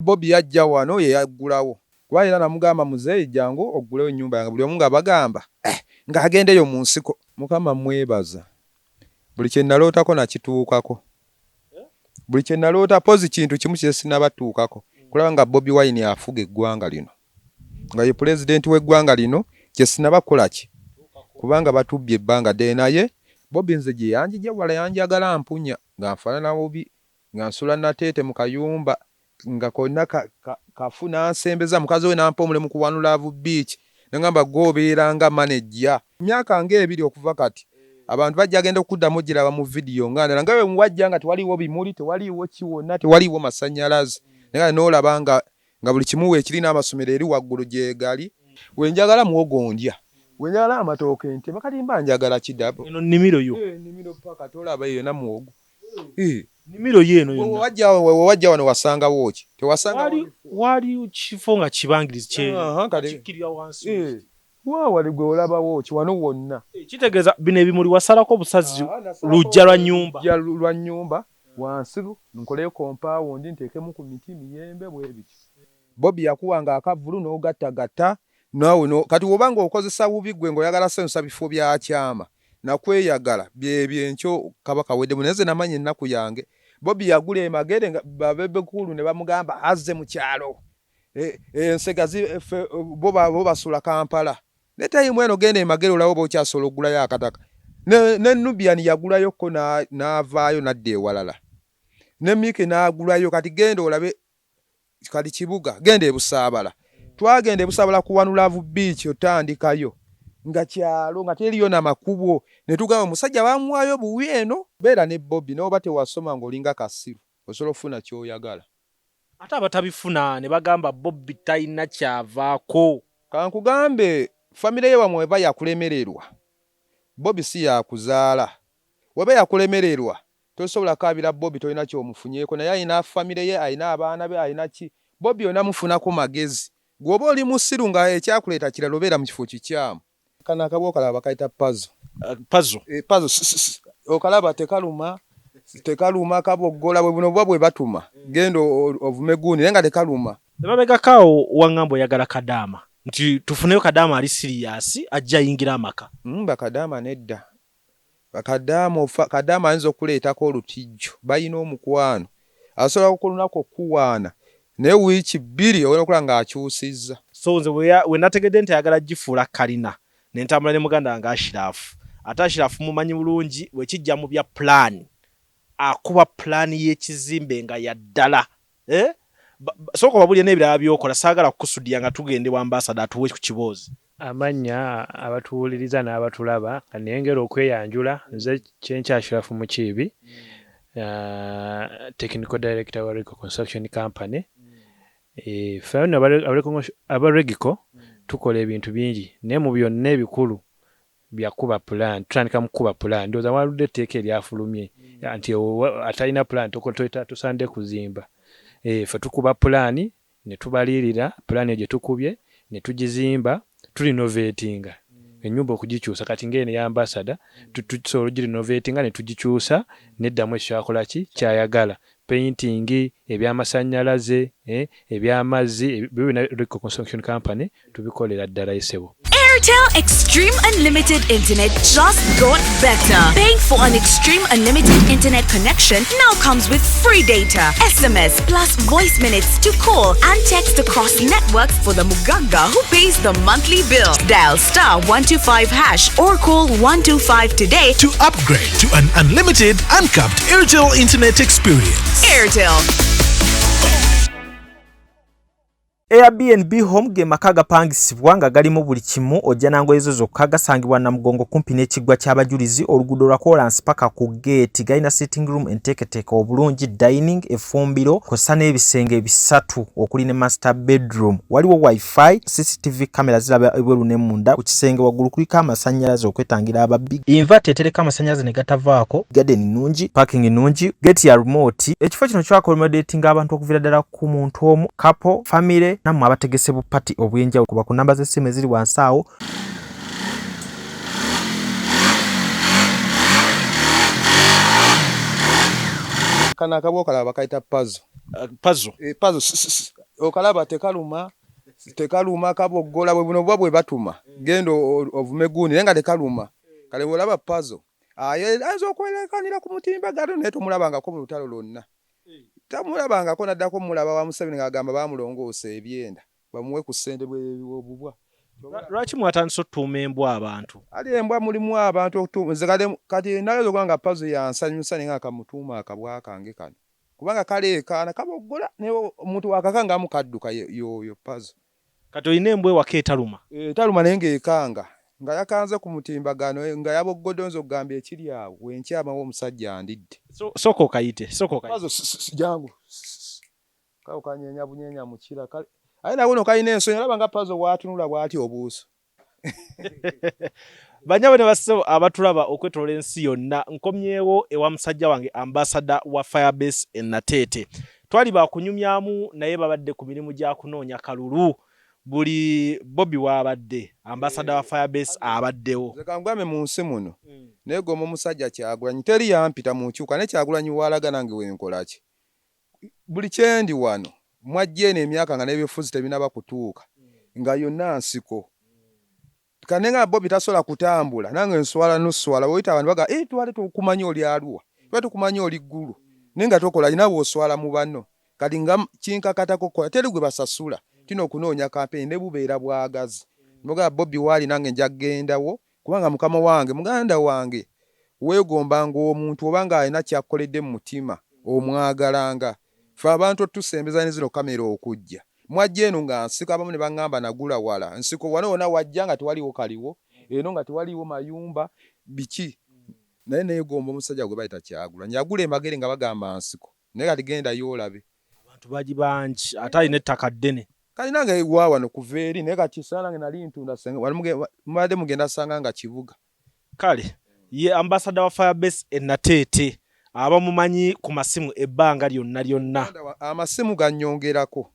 Bobi yajja wano ye yaggulawo kuba era namugamba muzeeyi jangu oggulewo ennyumba yange buli omu nga bagamba eh, ng'agenda eyo mu nsiko. Mukama mmwebaza buli kye nalootako nakituukako buli kye naloota pozi kintu kimu kye sinaba tuukako kulaba nga Bobi Wine afuga eggwanga lino nga ye pulezidenti w'eggwanga lino kye sinaba kukola ki kubanga batubbye ebbanga ddene naye Bobi nze gye yanjija wala yanjagala mpunya nga nfaanana bubi nga nsula Nateete mu kayumba nga konna kafu n'ansembeza mukazi we n'ampa omulimu ku One Love Beach nangamba gwe obeera nga manejja. Myaka nga ebiri okuva kati abantu bajja genda okuddamu ogiraba mu vidiyo nga ndala nga bwe wajja nga tewaliiwo bimuli tewaliiwo ki wonna tewaliiwo masannyalaze naye n'olaba nga nga buli kimu weekiri n'amasomero eri waggulu gyegali. Wenjagala muwogo ndya, wenjagala amatooke ntema kati mba njagala ki dabo. Eno nnimiro yo? Eh, nnimiro paka tolaba eyo yonna muwogo. Nnimiro yo eno yonna? Wewajja wano wasangawo ki? Tewasangawo. Waali kifo nga kibangirizi kikkirira wansi. Wali gwe olabawo ki wano wonna? Kitegeeza bino ebimuli wasalako busazi luggya lwa nnyumba? Luggya lwa nnyumba wansi nkoleyo kompaawundi nteekemu ku miti miyembe bwe bityo. Bobi yakuwanga akavvulu n'ogattagatta naawe no kati woba ng'okozesa bubi gwe ng'oyagala sanyusa bifo bya kyama nakweyagala byebyo enkyo kaba kaweddemu naye nze namanya ennaku yange. Bobi yagula e Magere nga ba Bebe Cool ne bamugamba azze mu kyalo ensega bo basula Kampala ne time eno genda e Magere olabe oba okyasobola okugulayo akataka ne Nubian yagulayo ko n'avaayo n'adda ewalala ne Mickey n'agulayo kati genda olabe kati kibuga genda e Busaabala twagenda e Busaabala ku One Love Beach otandikayo nga kyalo nga teriyo na makubo ne tugamba omusajja bamuwaayo buwi eno beera ne Bobi n'oba tewasoma ng'olinga kasiru osobola okufuna ky'oyagala. Ate abatabifuna ne bagamba Bobi talina ky'avaako. Kankugambe famire ye wamwe weba yakulemererwa Bobi si yakuzaala weba yakulemererwa tosobola kaabira Bobi tolina kyomufunyeeko naye alina famire ye alina abaana be alina ki Bobi onamufunako magezi gwe oba oli musiru nga ekyakuleeta kirala obeera mukifo kikyamu. Kano akabwa okalaba bakayita pazo. Pazo. Pazo okalaba tekaluma tekaluma kaboggola bwe buno buba bwe batuma genda ovume gundi naye nga tekaluma. Emabegako awo wangamba oyagala kadaama nti tufuneyo kadaama ali siriyasi ajje ayingire amaka. Bakadaama nedda. Kadaama ofa kadaama ayinza okukuleetako olutijjo balina omukwano asobola ku lunaku okukuwaana naye wiiki bbiri ogenda okulaba ng'akyusizza. So nze we nategedde nti ayagala gifuula kalina ne ntambula ne muganda wange Ashiraf ate Ashiraf mumanyi bulungi bwe kijja mu bya pulaani akuba pulaani y'ekizimbe nga ya ddala eh? Sooka obabuulire n'ebirala by'okola saagala kukusudiya nga tugenda ewa Ambassador atuwe ku kiboozi. Amannya abatuwuliriza n'abatulaba nga neyongera okweyanjula nze Kyenkya Ashiraf Mukiibi Technical Director wa Regico Construction Company. Ffe nno aba Regico tukola ebintu bingi naye mu byonna ebikulu bya kukuba pulaani, tutandika mu kukuba pulaani. Ndowooza waludde etteeka eryafulumye nti atalina pulaani tosaanidde kuzimba. Ffe tukuba pulaani ne tubalirira pulaani eyo gye tukubye ne tugizimba, tulinoveetinga ennyumba okugikyusa kati ng'eno eya Ambassador tusobola ogirinoveetinga ne tugikyusa n'eddamu ekyo ky'akola ki ky'ayagala, peyintingi, eby'amasannyalaze, eby'amazzi ebyo byonna Rico Construction Company tubikolera ddala esebo. Airtel Extreme Unlimited Internet just got better. Paying for an Extreme Unlimited Internet connection now comes with free data, SMS, plus voice minutes to call and text across networks for the Muganga who pays the monthly bill. Dial star 125 hash or call 125 today to upgrade to an unlimited, uncapped Airtel Internet experience. Airtel. Airbnb Home ge maka agapangisibwa nga galimu buli kimu ojja na ngoye zo zokka gasangibwa Namugongo kumpi n'ekiggwa ky'abajulizi oluguudo lwa koolansi paka ku ggeeti galina sitting room enteeketeeke obulungi dining effumbiro kw'ossa n'ebisenge bisatu okuli ne master bedroom waliwo wifi CCTV camera ziraba ebweru ne munda ku kisenge waggulu kuliko amasannyalaze okwetangira ababbi inverter etereka amasannyalaze ne gatavaako garden nnungi parking nnungi gate ya remote ekifo kino kyaccommodatinga abantu okuviira ddala ku muntu omu couple family nammwe abategese bu party obw'enjawulo kuba ku namba z'essimu eziri wansi awo. Kano akabwa okalaba bakayita pazo. Pazo. Pazo okalaba tekaluma, tekaluma, kaboggola bwe buno buba bwe batuma. Genda ovume gundi naye nga tekaluma. Kale bw'olaba pazo ayinza okwerekanira ku mutimbagano naye tomulabangako mu lutalo lwonna. Tamulabangako n'addako mulaba wa Museveni ng'agamba baamulongoosa ebyenda bamuwe ku ssente bw'obubwa. Lwaki mwatandise otutuuma embwa abantu? Ali embwa mulimu abantu nze kati nayinza okuba nga pazo yansanyusa naye nga kamutuuma akabwa kange kano. Kubanga kaleekaana kaboggola naye omuntu wakakangamu kadduka y'oyo pazo. Kati olina embwa ewaka etaluma? Etaluma naye ng'ekanga. Nga yakanze ku mutimbagano nga yaboggodde oyinza okugamba ekiri awo wenkyamawo omusajja andidde. Sooka okayite, sooka okayite. Pazo jangu. Kawo kanyeenya bunyeenya mukira kale. Aye nako no kalina ensonyi olaba nga pazo bw'atunula bw'ati obuuso. Bannyabo ne bassebo abatulaba okwetoloola ensi yonna, nkomyewo ewa musajja wange ambasada wa Firebase e Nateete. Twali bakunyumyamu naye babadde ku mirimu gya kunoonya kalulu. Buli Bobi w'abadde, ambasada wa Firebase abaddewo. Nze kankugambe mu nsi muno neegomba omusajja Kyagulanyi. Teri yampita mu nkyuka naye Kyagulanyi w'alaga nange wenkola ki? Buli kyendi wano mwajja eno emyaka nga n'ebyobufuzi tebinnaba kutuuka nga yonna nsiko. Kane nga Bobi tasobola kutambula nange nswala noswala bw'oyita abantu bagamba eh twali tukumanyi oli Arua, twali tukumanyi oli Gulu naye nga tokola naawe oswala mu banno. Kati nga kinkakatako okukola teri gwe basasula tulina okunoonya kampeyini ne bubeera bwagazi. Nogamba Bobi waali nange nja kugendawo kubanga mukama wange muganda wange weegombanga omuntu oba ng'alina ky'akukoledde mu mutima omwagalanga. Ffe abantu otusembeza ne zino kamera okujja mwajja eno nga nsiko abamu ne baŋŋamba nagula wala nsiko wano wonna wajja nga tewaliiwo kaliwo eno nga tewaliiwo mayumba biki naye neegomba omusajja gwe bayita Kyagulanyi yagula e Magere nga bagamba nsiko naye kati gendayo olabe. Abantu bali bangi ate alina ettaka ddene. Kati nange wa wano kuva eri naye kati sanga nange nali ntunda senga mubadde mugenda sanga nga kibuga. Kale ye ambasada wa Firebase e Nateete abamumanyi ku masimu ebbanga lyonna lyonna. Amasimu gannyongerako.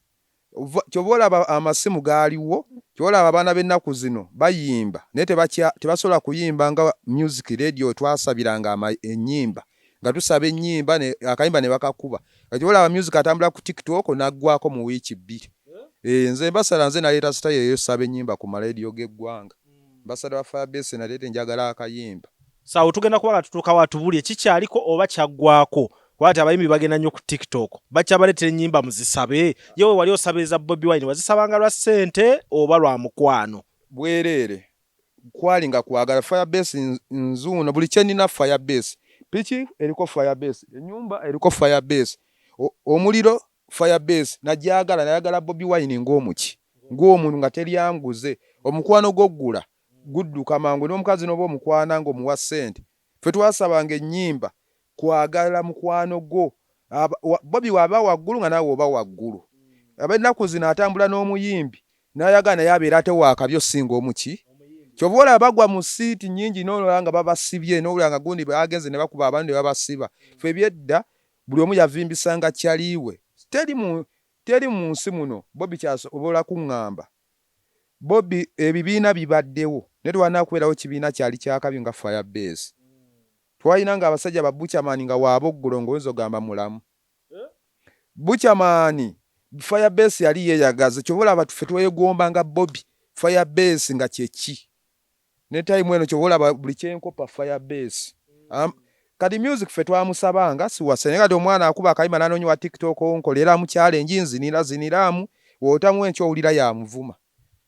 Ky'ova olaba amasimu gaaliwo, ky'ova olaba abaana b'ennaku zino bayimba naye tebasobola kuyimba nga music radio we twasabiranga ennyimba nga tusaba ennyimba akayimba ne bakakuba. Ky'ova olaba music atambula ku TikTok n'aggwaako mu wiiki bbiri. Nze mbasala nze naleeta sitayiro ey'okusaba ennyimba ku maleediyo g'eggwanga. Mbasala ba Firebase naleeta enjagala akayimba. Sawo tugenda kuba nga tutuukawo atubulye kikyaliko oba kyaggwaako kuba ati abayimbi bagenda nnyo ku TikTok bakyabaleetera ennyimba muzisabe. Ye we wali osaba eza Bobi Wine wazisabanga lwa ssente oba lwa mukwano? Bwereere kwali nga kwagala Firebase nzuuno buli kye nnina Firebase. Piki eriko Firebase, ennyumba eriko Firebase, omuliro Firebase nagyagala nayagala Bobi Wine ng'omuki ng'omuntu nga teryanguze omukwano gw'oggula gudduka mangu n'omukazi n'oba omukwana ng'omuwa ssente. Ffe twasabanga ennyimba kwagala mukwano gwo. Bobi w'aba waggulu nga naawe oba waggulu. Ab'ennaku zino atambula n'omuyimbi n'ayagala naye abeera ate waakabi osinga omuki. Ky'ova olaba bagwa mu siiti nnyingi n'olaba nga babasibye n'owulira nga gundi baagenze ne bakuba abantu ne babasiba. Ffe eby'edda buli omu yavimbisanga kyali we. Teri mu nsi muno Bobi ky'asobola kuŋŋamba. Bobi ebibiina bibaddewo naye tewannaba kubeerawo kibiina kyali kyakabi nga Firebase. Twalina nga abasajja ba Buchaman nga waaboggola ng'oyinza okugamba mulamu. Buchaman Firebase yali yeeyagaza ky'ova olaba ffe twegombanga Bobi Firebase nga kye ki. Ne time eno ky'ova olaba buli kye nkopa Firebase. Kati music ffe twamusabanga si wasa naye kati omwana akuba akayimba n'anoonya owa TikTok nkoleramu challenge nzinira ziniraamu bw'otamuwa enkya owulira yamuvuma.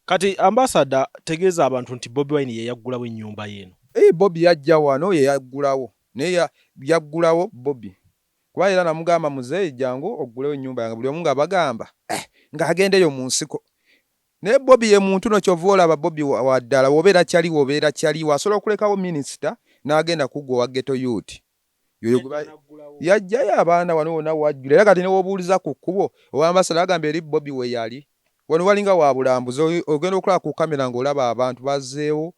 Kati ambassador tegeeza abantu nti Bobi Wine ye yaggulawo ennyumba ye eno. Bobi yajja wano ye yaggulawo naye yaggulawo Bobi kuba era namugamba muzeeyi jangu oggulewo ennyumba yange buli omu nga bagamba ng'agenda eyo mu nsiko naye Bobi ye muntu no ky'ova olaba Bobi wa ddala bw'obeera kyali obeera kyali asobola okulekawo minisita n'agenda ku ggwe owa ghetto youth. Yoyo gwe yajjayo abaana wano wonna wajjula era kati ne w'obuuliza ku kkubo owa ambasada bagamba eri Bobi we yali. Wano walinga wa bulambuzi ogenda okulaba ku kamera ng'olaba abantu bazzeewo.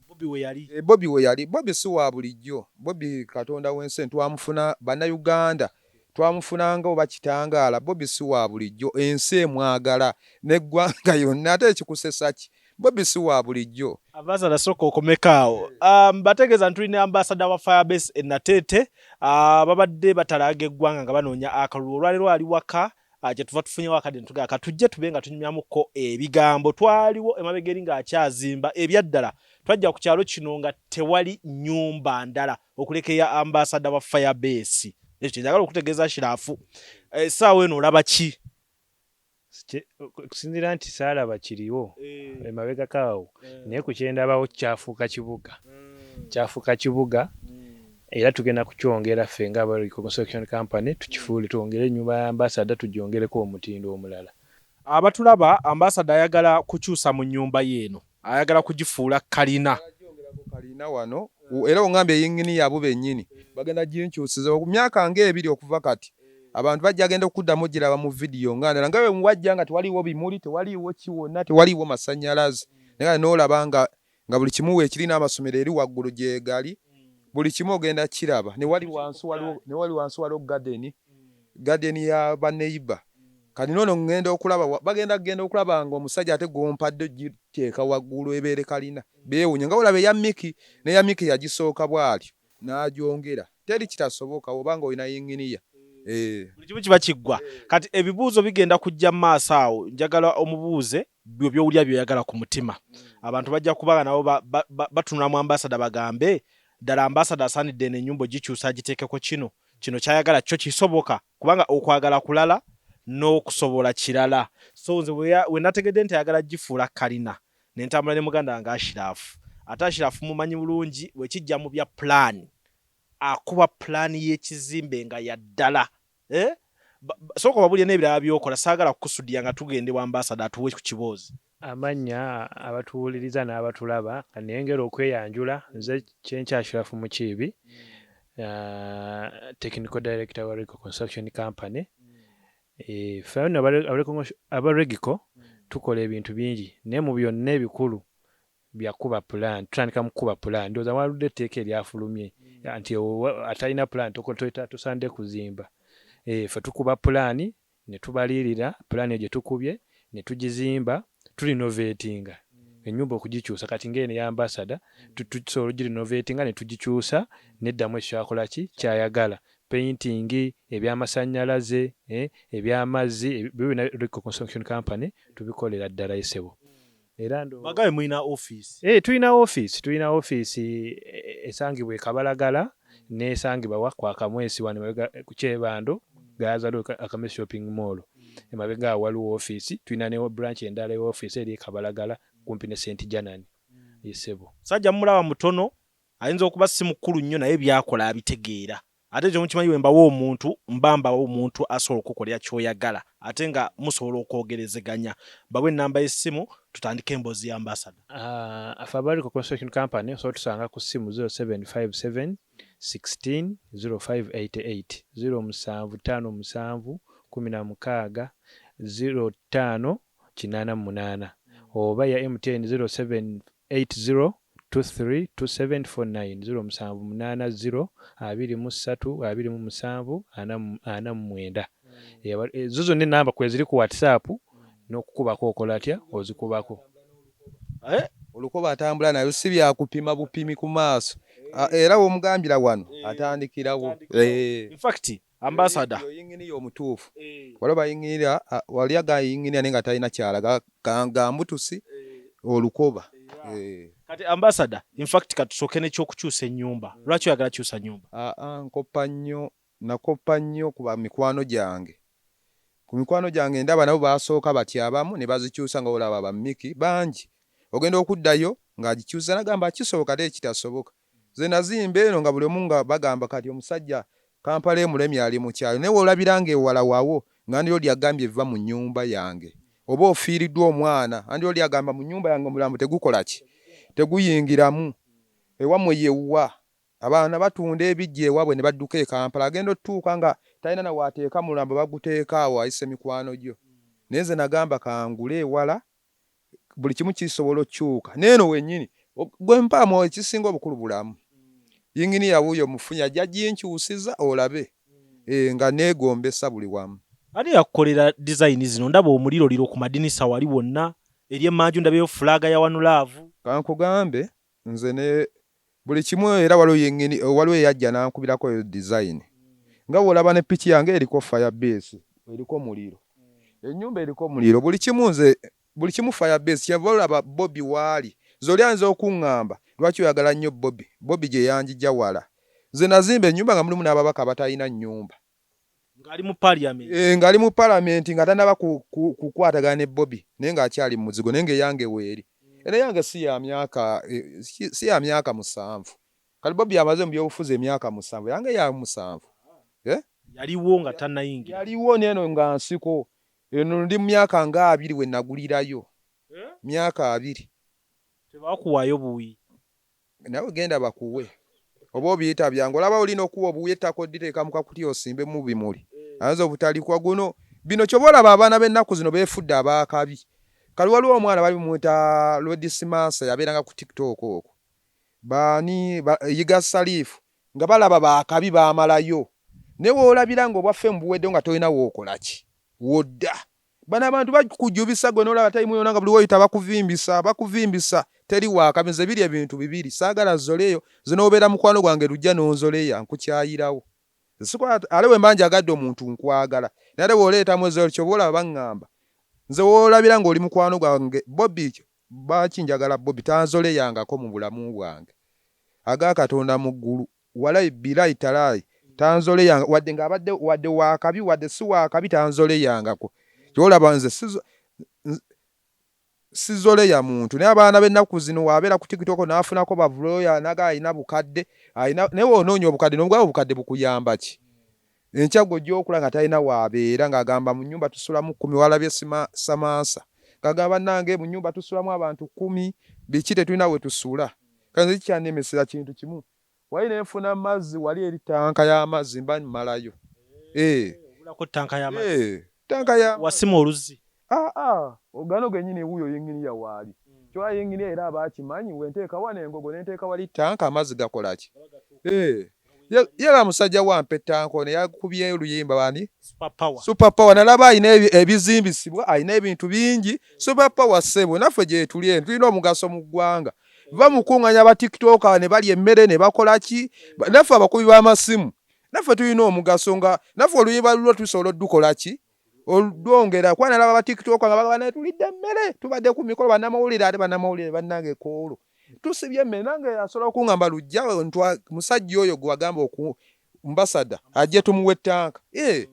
Bobi we yali. Bobi we yali. Bobi si wa bulijjo. Bobi Katonda w'ensi twamufuna Bannayuganda twamufunanga oba kitangaala. Bobi si wa bulijjo ensi emwagala n'eggwanga yonna ate ekikusesa ki? Bobi si wa bulijjo. Ambassador, sooka okomeko awo. Bategeeza nti tulina ambassador wa Firebase e Nateete. Babadde batalaaga eggwanga nga banoonya akalulu. Olwaleero ali waka, kyetuva tufunyewo akadde ne tugamba katujje tube nga tunyumyamuko ebigambo. Twaliwo emabega eri ng'akyazimba ebyaddala. Twajja ku kyalo kino nga tewali nnyumba ndala okuleka eya ambassador wa Firebase. Ekyo kye njagala okutegeeza Shirafu. Essaawa eno olaba ki? Okusinziira nti saalaba kiriwo emabegako awo, naye ku kyendabawo kyafuuka kibuga. Kyafuuka kibuga era tugenda kukyongera ffe nga aba Reconstruction Company tukifuule, twongere ennyumba ya ambassador tugyongereko omutindo omulala. Abatulaba, ambassador ayagala kukyusa mu nnyumba ye eno, ayagala kugifuula kalina. Kalina wano era ongambye yinginiya abo bennyini bagenda ginkyusiza ku myaka ng'ebiri okuva kati. Abantu bajja genda okuddamu ogiraba mu vidiyo nga ndala, nga bwe wajja nga tewaliiwo bimuli, tewaliiwo kiwonna, tewaliiwo masannyalaze, naye n'olaba nga buli kimu weekiri n'amasomero eri waggulu gye gali, buli kimu ogenda kiraba. Ne wali wansi waliwo, ne wali wansi waliwo garden, garden ya baneighbor. Kati noono ŋŋenda okulaba, bagenda kugenda okulaba nga omusajja ate gw'ompadde ogiteeka waggulu ebeere kalina. Beewuunya nga olaba eya Mickey, n'eya Mickey yagisooka bw'atyo n'agyongera. Teri kitasoboka oba nga olina yinginiya. Buli kimu kiba kiggwa. Kati ebibuuzo bigenda kujja mu maaso awo, njagala omubuuze byo by'owulira by'oyagala ku mutima. Abantu bajja kuba nabo batunula mu ambassador bagambe ddala ambassador asaanidde eno ennyumba ogikyusa agiteekeko kino, kino ky'ayagala kyo kisoboka, kubanga okwagala kulala n'okusobola kirala. So nze we nategedde nti ayagala gifuula kalina, ne ntambula ne muganda wange Ashiraf. Ate Ashiraf mumanyi bulungi, bwe kijja mu bya pulaani, akuba pulaani y'ekizimbe nga ya ddala. Sooka obabuulire n'ebirala by'okola, saagala kukusudiya nga tugenda ewa ambassador atuwe ku kiboozi. Amannya abatuwuliriza n'abatulaba, nga neyongera okweyanjula, nze Kyenkya Ashiraf Mukiibi, technical director wa Regico Construction Company. Ffe nno aba Regico tukola ebintu bingi, naye mu byonna ebikulu bya kuba pulaani. Tutandika mu kukuba pulaani. Ndowooza waludde etteeka eryafulumye nti atalina pulaani tosaanidde kuzimba. Ffe tukuba pulaani ne tubalirira pulaani eyo gye tukubye ne tugizimba, turenovatinga ennyumba okugikyusa. Kati ng'eno eya ambassador tusobola ogirenovatinga ne tugikyusa neddamu ekyo kyakola ki ky'ayagala. Painting, ebyamasannyalaze, ebyamazzi, ebyo byonna Regico Construction Company tubikolera ddala ssebo. Era Bagabe mulina ofiisi? Tulina ofiisi, tulina ofiisi esangibwa e Kabalagala n'esangibwa wa kwa Kamwesi wano emabega ku Kyebando, Gayaza Road, Akamwesi Shopping Mall. Emabega awo waliwo ofiisi, tulina ne branch endala ey'ofiisi eri e Kabalagala kumpi ne St Janan. Ssebo. Musajja mumulaba mutono, ayinza okuba si mukulu nnyo naye by'akola abitegeera. Ate ekyo mukimanyi, bwe mbawa omuntu mba mbawa omuntu asobola okukukolera ky'oyagala ate nga musobola okwogerezeganya. Bawe ennamba y'essimu tutandike emboozi ya ambassador. Ffe aba Regico Construction Company osobola otusanga ku ssimu 0757 16 0588, 0757 16 05 88, oba ya MTN 0780 23 2749, 0780 23 27 49. Ezo zonna ennamba kweziri ku WhatsApp, n'okukubako okola atya ozikubako. Olukoba atambula nayo si byakupima bupimi ku maaso, era w'omugambira wano atandikirawo. In fact, ambassador, Yinginiya omutuufu waliwo bayinginiya, wali agayinginiya naye nga talina kyalaga gambutusi olukoba. Kati ambassador, in fact katusooke n'ekyokukyusa ennyumba. Lwaki oyagala kyusa nnyumba? Nkoppa nnyo, nakoppa nnyo ku mikwano gyange. Ku mikwano gyange ndaba nabo basooka batya abamu ne bazikyusa, nga olaba ba Mickey bangi. Ogenda okuddayo ng'agikyusa nagamba kisoboka ate kitasoboka. Nze nazimba eno nga buli omu nga bagamba kati omusajja Kampala emulemye ali mu kyalo, naye w'olabira ng'ewala wawo nga ndi oli agambye vva mu nnyumba yange, oba ofiiriddwa omwana, andi oli agamba mu nnyumba yange omulambo tegukola ki, teguyingiramu. Ewammwe ye wa abaana batunda ebijja ewaabwe ne badduka e Kampala, agenda otutuuka nga talina na w'ateeka mulambo, baguteeka awo ayise mikwano gyo. Naye nze nagamba kangule ewala, buli kimu kisobola okukyuka. N'eno wennyini gwe mpaamu ekisinga obukulu bulamu. Yinginiya wuuyo mufunye ajja ginkyusiza olabe, nga neegombesa buli wamu. Ani yakukolera design zino? Ndaba omuliroliro ku madinisa wali wonna. Eri emanju ndabeyo fulaga ya One Love. Kankugambe nze ne buli kimu era waliwo yennyini waliwo eyajja n'ankubirako eyo design nga bw'olaba ne piki yange eriko fire base eriko muliro ennyumba eriko muliro buli kimu nze buli kimu fire base kyeva olaba Bobi waali nze oli ayinza okuŋŋamba lwaki oyagala nnyo Bobi Bobi gye yanjija wala nze nazimba ennyumba nga mulimu n'ababaka abatalina nnyumba Ng'ali mu parliament. Eh, ng'ali mu parliament nga tanaba kukwatagana ne Bobi naye ng'akyali mu muzigo naye ng'eyange weeri era eyange si ya myaka eh, si ya myaka 7. Kati Bobi amaze mu byobufuzi emyaka 7, yange ya 7. Eh? Yaliwo nga tannayingira. Yaliwo n'eno nga nsiko eno ndi mu myaka nga 20 we nagulirayo. Eh? Myaka 20. Tebakuwaayo buwi. Nawe genda bakuwe oba obiyita byangu olaba olina okuwa obuwi ettaka oditeeka mu kakutiya osimbemu bimuli ayinza obutalikwa guno bino kyoba olaba abaana b'ennaku zino beefudde abaakabi kali waliwo omwana bali mumuyita Lord Simansa yabeeranga ku TikTok okwo baani Yiga Salifu nga balaba baakabi baamalayo naye woolabira nga obwaffe mubuweddewo nga tolina wookola ki wodda Bano abantu bakujubisa gwe nolaba time yona nga buli woyita bakuvimbisa bakuvimbisa teri wakabi nze biri ebintu bibiri sagala zoleyo nze nobeera mukwano gwange lujja nonzoleya nkukyayirawo ale wemba njagadde omuntu nkwagala naye ate woleetamu ezole kyoba olaba baŋŋamba nze wolabira ng'oli mukwano gwange Bobi baki njagala Bobi tanzoleyangako mu bulamu bwange aga Katonda mu ggulu Walai bilai talai tanzoleyanga wadde nga abadde wadde wakabi wadde si wakabi tanzoleyangako kyolaba nze sizoleya muntu naye abaana b'ennaku zino wabeera ku tiktok n'afunako bavuloya naga alina bukadde alina naye wonoonya obukadde nobugaba obukadde bukuyamba ki enkya gwe ojja okula nga talina waabeera ng'agamba mu nnyumba tusulamu 10 walabye samansa ng'agamba bannange mu nnyumba tusulamu abantu 10 biki tetulina we tusula kati nze kikyannemesera kintu kimu Wali ne nfuna mazzi wali eri tanka y'amazzi mba mmalayo. Eh. Ogulako tanka y'amazzi. Eh, tanka ya wasima oluzzi. Ah ah, ogano gennyini wuuyo yinginiya waali. Kyokka yinginiya era aba akimanyi we nteeka wano engogo ne nteeka wali tanka amazzi gakola ki? Eh. Yera musajja wampa ettanka ono yakubye oluyimba bani? Super power. Super power nalaba alina ebizimbisibwa alina ebintu bingi. Super power ssebo naffe gyetuli eno tulina omugaso mu ggwanga. Va mu kunganya ba tiktoker ne balya emmere ne bakola ki? Naffe abakubi b'amasimu naffe tulina omugaso nga naffe oluyimba lulwo tusobola odukola ki? Olwongera kuba nalaba ba tiktoker nga bagamba naye tulidde emmere tubadde ku mikolo bannamawulire ate bannamawulire bannange koolo tusibye emmere nange asobola okungamba lujja ntwa musajja oyo gwe wagamba oku mbasada ajje tumuwe tanka eh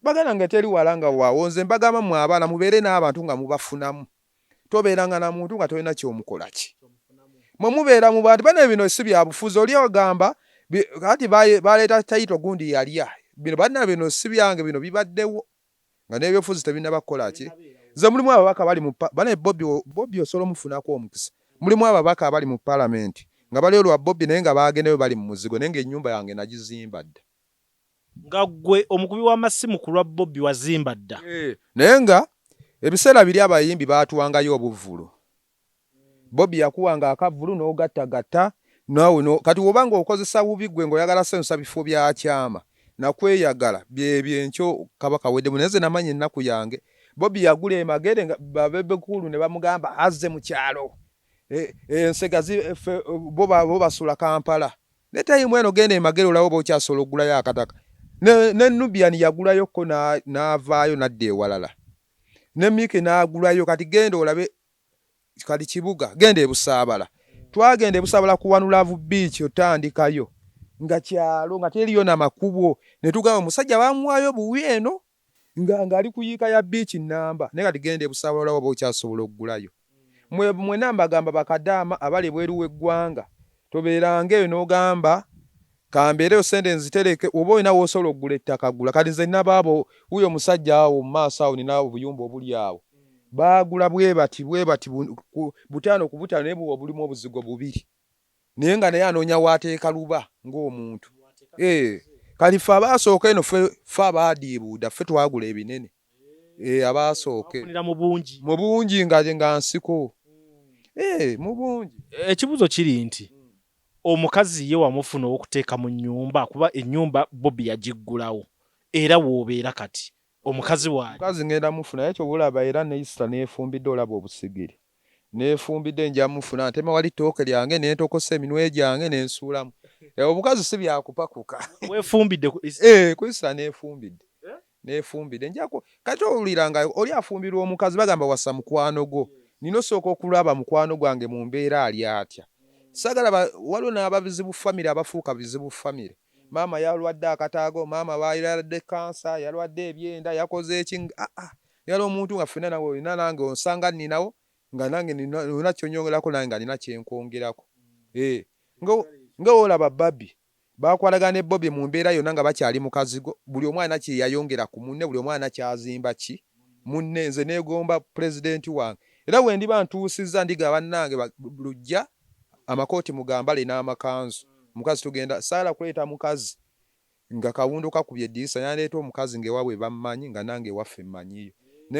baganda nga teri wala nga waawo nze mbagamba mwe abaana mubeere n'abantu nga mubafunamu tobeeranga na muntu nga tolina kyomukola ki mwe mubeera mu bantu bane bino si bya bufuzi oli ogamba kati baleeta tayito gundi yalya bino banna bino si byange bino bibaddewo nga n'ebyobufuzi tebinnaba kukola ki nze mulimu ababaka bali mu bane Bobi Bobi osobola omufunako omukisa mulimu ababaka abali mu palamenti nga bali olwa Bobi naye nga bagendeyo bali mu muzigo naye ng'ennyumba yange nagizimba dda Nga ggwe omukubi w'amasimu ku lwa Bobi wazimba dda. Eh, naye nga ebiseera biri abayimbi baatuwangayo obuvvulu. Bobi yakuwanga akavvulu n'ogattagatta naawe no, kati woba ng'okozesa bubi ggwe ng'oyagala sanyusa bifo bya kyama nakweyagala byebyo enkyo kaba kaweddemu naye nze namanya ennaku yange. Bobi yagula e Magere nga ba Bebe Cool ne bamugamba azze mu kyalo ensega ffe bo basula Kampala. Ne time eno genda e Magere olabe oba okyasobola okugulayo akataka. Ne, ne Nubian yagulayo ko n'avaayo n'adda ewalala. Ne Mickey n'agulayo kati genda olabe kati kibuga genda e Busaabala. Twagenda e Busaabala ku One Love Beach otandikayo nga kyalo nga teriyo na makubo ne tugamba omusajja bamuwaayo buwi eno nga ng'ali ku yiika ya beach nnamba naye kati genda e Busaabala olabe oba okyasobola okugulayo. Mwe mwena mbagamba bakadaama abali ebweru w'eggwanga tobeeranga eyo n'ogamba kambeereyo ssente nzitereke oba olina w'osobola okugula ettaka gula. Kati nze nina baaba wuuyo omusajja awo mu maaso awo nina obuyumba obuli awo baagula bwe bati bwe bati 5 ku 5 naye buba bulimu obuzigo bubiri naye nga naye anoonya w'ateeka luba ng'omuntu. Eh, kati ffe abaasooka eno ffe abaadiibuuda ffe twagula ebinene. Eh, abaasooka eno. Mu bungi. Mu bungi nga nsiko. Eh, mu bungi. Ekibuuzo kiri nti omukazi ye wamufuna ow'okuteeka mu nnyumba kuba ennyumba Bobi yagiggulawo era w'obeera kati. Omukazi waali. Omukazi ngenda mufuna, naye kyova olaba era ne Easter neefumbidde, olaba obusigiri. Neefumbidde nja mufuna, ntema wali ttooke lyange ne ntokosa eminwe gyange ne nsuulamu. Eh, omukazi si byakupakuka. Weefumbidde ku Easter? Eh, ku Easter neefumbidde. Neefumbidde. Nja ku kati owulira nga oli afumbirwa omukazi bagamba wasa mukwano gwo. Nina osooka okulaba mukwano gwange mu mbeera ali atya. Sagala waliwo n'ababizibu famire abafuuka bizibu famire. Maama yalwadde akataago, maama yalwadde kansa, yalwadde ebyenda, yakoze eki. Ah, ah. Yali omuntu nga ffenna nawe olina nange onsanga nninawo nga nange nina kyonyongerako nange nga nina kyenkwongerako. Eh, nga olaba Barbie bakwalagana ne Bobi mu mbeera yonna nga bakyali mu kazigo, buli omu alina kye yayongera ku munne, buli omu alina ky'azimba ki munne. Nze neegomba pulezidenti wange era bwe ndiba ntuusizza ndiga bannange lujja amakooti mugambale n'amakanzu. Omukazi tugenda saagala kuleeta mukazi nga kawundo kakubye eddirisa, yandeeta omukazi ng'ewaabwe bammanyi nga nange ewaffe mmanyiyo.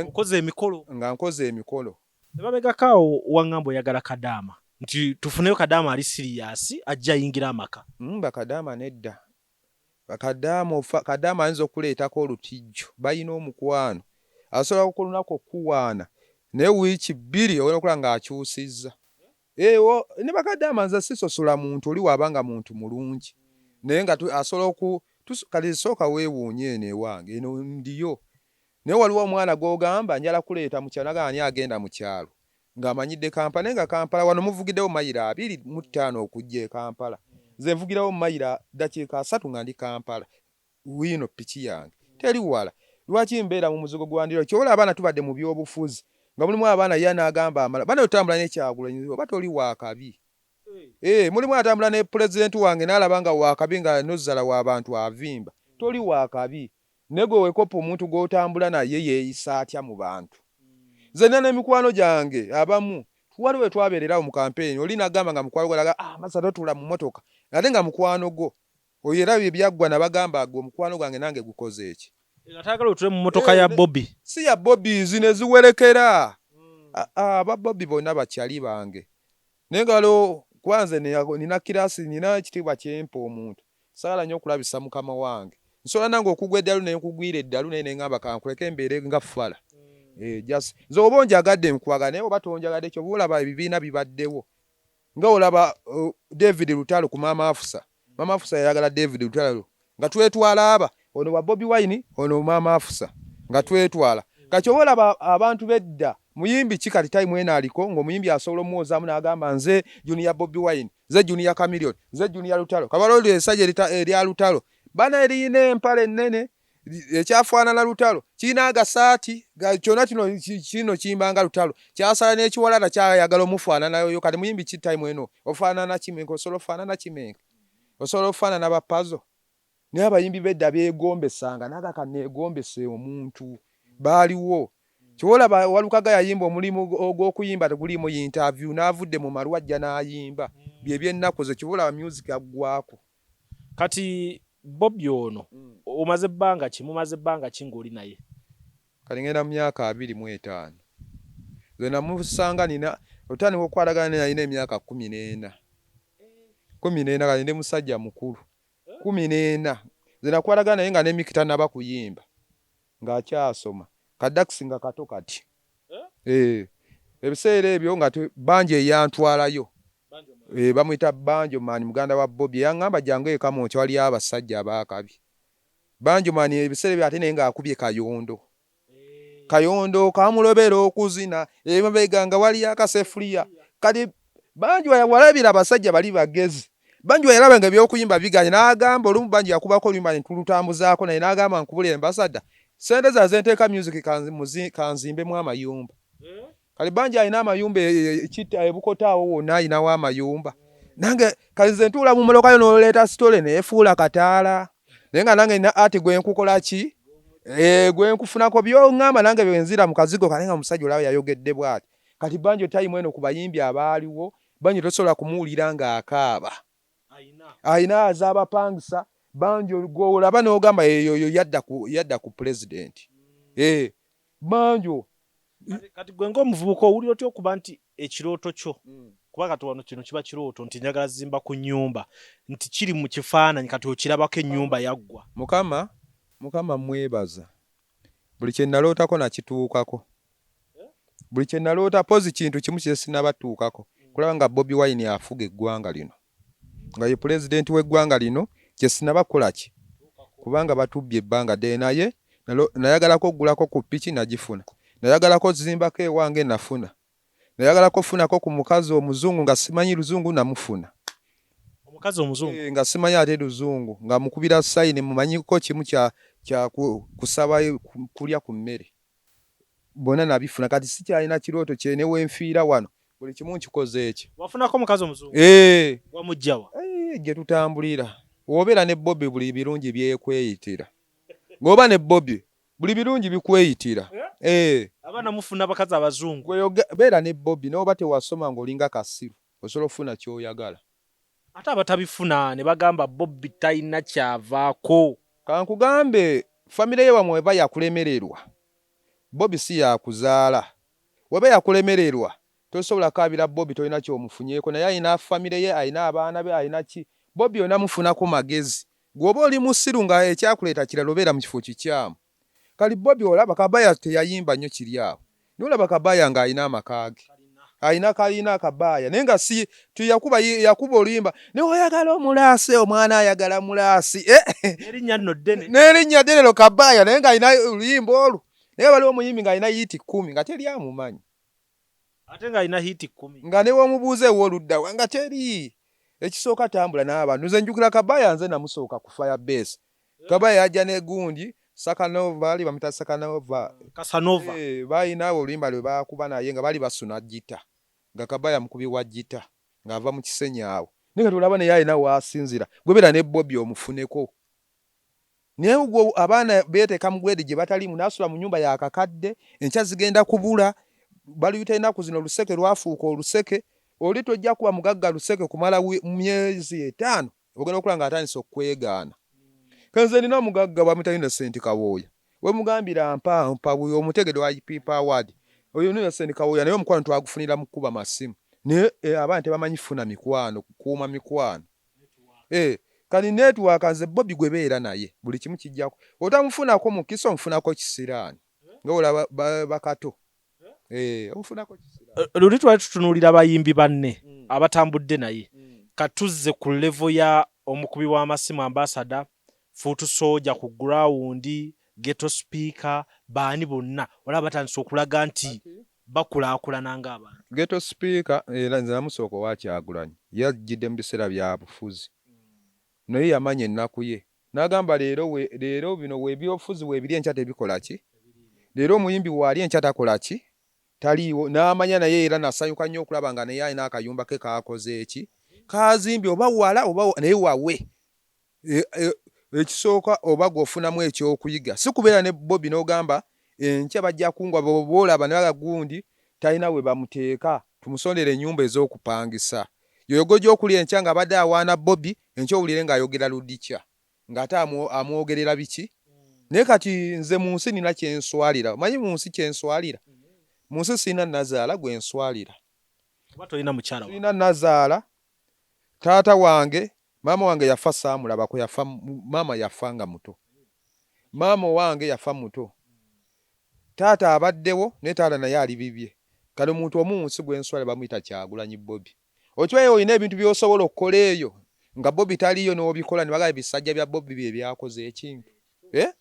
Okoze emikolo? Nga nkoze emikolo. Emabegako awo waŋŋamba oyagala kadaama, nti tufuneyo kadaama ali siriyasi ajja ayingira amaka. Bakadaama nedda. Bakadaama ofa, kadaama ayinza okukuleetako olutijjo, balina omukwano. Asobola ku lunaku okukuwaana naye wiiki bbiri ogenda okulaba ng'akyusizza. Ewo ne bakadaama nze sisosola muntu, oli waaba nga muntu mulungi naye nga asobola oku kati sooka weewuunye eno ewange eno ndiyo naye waliwo omwana gw'ogamba njala kuleeta mu kyalo nagamba ani agenda mu kyalo ng'amanyidde Kampala naye nga Kampala wano muvugiddewo mayiro 25 okujja e Kampala, nze nvugirawo mayiro ddakiika 30 nga ndi Kampala. Wiino ppiki yange teri wala, lwaki mbeera mu muzigo gwa ndiro? Ky'olaba abaana tubadde mu byobufuzi nga mulimu abaana ye n'agamba amala bana otambula ne Kyagulanyi oba toli waakabi. Eh, mulimu atambula ne pulezidenti wange n'alaba nga waakabi nga nozzala w'abantu avimba, toli waakabi. Naye gwe weekopa omuntu gw'otambula naye yeeyisa atya mu bantu. Nze nina n'emikwano gyange abamu waliwo we twabeererawo mu kampeyini oli n'agamba nga mukwano gwo n'agamba ah Masa totuula mu mmotoka ate nga mukwano gwo oyo era bye byaggwa nabagamba gwe omukwano gwange nange gukoze eki. Nga tayagala otuule mu mmotoka ya Bobi. Si ya Bobi zino eziwerekera. Aba Bobi bonna bakyali bange naye nga waliwo kuba nze nina kiraasi nina ekitiibwa kyempa omuntu saagala nnyo okulabisa mukama wange. Nsobola nange okugwa eddalu ne nkugwira eddalu naye ne ngamba kankuleke mbeere nga ffala. Just nze oba onjagadde nkwagala naye oba tonjagadde ky'oba olaba ebibiina bibaddewo. Nga olaba David Lutalo ku Maama Afusa. Maama Afusa yayagala David Lutalo nga twetwala aba ono wa Bobi Wine ono Maama Afusa nga twetwala. Kati oba olaba abantu b'edda muyimbi ki kati time eno aliko ng'omuyimbi asobola omuwozaamu n'agamba nze Junior Bobi Wine, nze Junior Chameleone, nze Junior Lutalo. Kabala olyo essajja erya Lutalo bana eriyina empale ennene ekyafaanana Lutalo kirina agasaati kyonna kino kino kiyimba nga Lutalo kyasala n'ekiwalata kyayagala omufaanana oyo. Kati muyimbi ki time eno ofaanana Kimenke, osobola ofaanana Kimenke, osobola ofaanana ba Pazo. Naye abayimbi b'edda beegombesanga naga kaneegombese omuntu baaliwo. Ky'olaba Walukaga yayimba omulimu ogw'okuyimba teguliimu interview n'avudde mu malwa ajja n'ayimba bye by'ennaku ze ky'oba olaba music aggwako. Kati Bobi ono omaze bbanga ki, mumaze bbanga ki ng'oli naye? Kati ngenda mu myaka 25. Nze namusanga nina otandika okukwatagana naye nalina emyaka 14. 14 kati ndi musajja mukulu. 14 nze nakwatagana naye nga ne Micky tannaba kuyimba ng'akyasoma kadakisi nga kato kati. Eh, ebiseera ebyo nga Banjo eyantwalayo bamuyita Banjo Man muganda wa Bobi eyaŋŋamba jangu e Kamwokya waliyo abasajja abaakabi. Banjo Man ebiseera ebyo ate naye ng'akubye Kayondo. Kayondo kamulobera okuzina emabega nga waliyo akasefuliya. Kati Banjo walabira abasajja bali bagezi. Banjo yalaba nga ebyokuyimba biganye n'agamba olumu Banjo yakubako oluyimba ne tulutambuzaako naye n'agamba nkubulire ambassador ssente zange ze nteeka music kanzimbemu amayumba. Kati Banjo alina amayumba e Bukota awo wonna alinawo amayumba. Nange kati nze ntuula mu mmotoka yo n'oleeta sitole neefuula kataala. Naye nga nange nina art gwe nkukola ki? Gwe nkufunako by'oŋŋamba nange bwe nzira mu kazigo kale nga omusajja olaba yayogedde bw'ati. Kati Banjo time eno ku bayimbi abaaliwo Banjo tosobola kumuwulira ng'akaaba. Alina az'abapangisa. Banjo gw'olaba n'ogamba eyo yadda ku pulezidenti. Banjo. Kati gwe ng'omuvubuka owulira otya okuba nti ekirooto kyo kuba kati wano kino kiba kirooto nti njagala zimba ku nnyumba nti kiri mu kifaananyi kati okirabako ennyumba yaggwa. Mukama, Mukama mmwebaza. Buli kye nalootako nakituukako. Buli kye naloota pozi kintu kimu kye sinnabatuukako kulaba nga Bobi Wine afuga eggwanga lino nga ye pulezidenti w'eggwanga lino kye sinnaba kukola ki kubanga batubbye ebbanga ddene naye nayagalako okugulako ku ppiki nagifuna, nayagalako ozimbako ewange nafuna. Nayagalako funako ku mukazi omuzungu nga simanyi luzungu namufuna. Omukazi omuzungu? Eh, nga simanyi ate luzungu nga mukubira sayini mumanyiko kimu kya kya kusaba kulya ku mmere. Bona nabifuna kati sikyalina kirooto kye ne wenfiira wano buli kimu nkikoze eki. Wafunako omukazi omuzungu? Eh. Wamujja wa? Eh, gye tutambulira. Wobeera ne Bobi buli birungi byekweyitira. Ng'oba ne Bobi Buli birungi bikweyitira. Eh? Eh. Abaana mufuna abakazi abazungu. Beera ne Bobi n'oba tewasoma ng'olinga kasiru osobola okufuna ky'oyagala. Ate abatabifuna ne bagamba Bobi talina ky'avaako. Kankugambe famire ye wamwe weba yakulemererwa Bobi si yakuzaala weba yakulemererwa tosobola kaabira Bobi tolina kyomufunyeeko naye alina famire ye alina abaana be alina ki Bobi onamufunako magezi Gwe oba oli musiru nga ekyakuleeta kirala obeera mukifo kikyamu. Kali Bobi olaba Kabaya teyayimba nnyo kiri awo. Naye olaba Kabaya nga alina amaka ge. Alina kalina Kabaya naye nga si yakuba yakuba oluyimba naye oyagala omulaasi omwana ayagala mulaasi. Eh. N'erinnya nno ddene. N'erinnya ddene lo Kabaya naye nga alina oluyimba olwo. Naye waliwo omuyimbi nga alina yiiti kkumi nga teri amumanyi. Ate ng'alina hiiti kkumi. Nga ne bw'omubuuza ewuwo ludda wa nga teri. Ekisooka tambula n'abantu. Nze njjukira Kabaya nze namusooka ku Fire Base. Kabaya yajja ne gundi Sakanova baali bamuyita Sakanova. Casanova. Eh, baalina oluyimba lwe baakuba naye nga baali basuna ggita. Nga Kabaya mukubi wa ggita ng'ava mu Kisenyi awo. Naye kati olaba naye alina w'asinziira. Ggwe beera ne Bobi omufuneko. Naye gwe abaana beteeka mu grade gye bataliimu n'asula mu nnyumba ya kakadde, enkya zigenda kubula, baluyita ennaku zino oluseke lwafuuka oluseke, oli tojja kuba mugagga luseke kumala myezi etaano ogenda okulaba ng'atandise okukwegaana. Nze nina omugagga bamuyita Innocent Kawooya, we mugambira mpa mpa omutegedde owa People Award, oyo Innocent Kawooya naye omukwano twagufunira mu kukuba masimu naye eh, abaana tebamanyi funa mikwano, kukuuma mikwano. Eh, kati network nze Bobi gwe beera naye buli kimu kijjako otamufunako mukisa omufunako kisiraani nga olaba bakato eh, omufunako kisiraani. Eh, luli twali tutunuulira bayimbi banne mm. abatambudde naye mm. katuzze ku levo ya omukubi w'amasimu ambasada fuutu soja ku gurawundi geto sipiika baani bonna olaba batandise okulaga nti bakulaakulana ng'abantu. Ghetto speaker era nze namusooka owa Kyagulanyi ye ajjidde mu biseera bya bufuzi naye yamanya ennaku ye nagamba leero we leero bino ebyobufuzi webiri enkya tebikola ki leero omuyimbi waali enkya takola ki taliiwo n'amanya naye era nasanyuka nnyo okulaba nga naye alina akayumba ke kaakoze ki kaazimbye oba wala oba naye wawe E, e, ekisooka oba gwofunamu ekyokuyiga si kubeera ne Bobi n'ogamba enkya bajja kungwa boolaba ne baga gundi talina we bamuteeka tumusondere ennyumba ez'okupangisa yoyo gojja okulya enkya ng'abadde awaana Bobi enkya owulire ng'ayogera ludikya ng'ate amwogerera biki naye kati nze mu nsi nina kyenswalira omanyi mu nsi kyenswalira mu nsi sirina nazaala gwe nswalira oba tolina mukyala sirina nazaala taata wange Maama wange yafa saamulabako yafa maama yafa nga muto. Maama owange yafa muto. Taata abaddewo naye taata naye ali bibye. Kati omuntu omu mu nsi gwe nswala bamuyita Kyagulanyi Bobi. Okimanyi olina ebintu by'osobola okukola eyo nga Bobi taliiyo n'obikola ne bagamba ebisajja bya Bobi bye byakoze ekintu. Eh?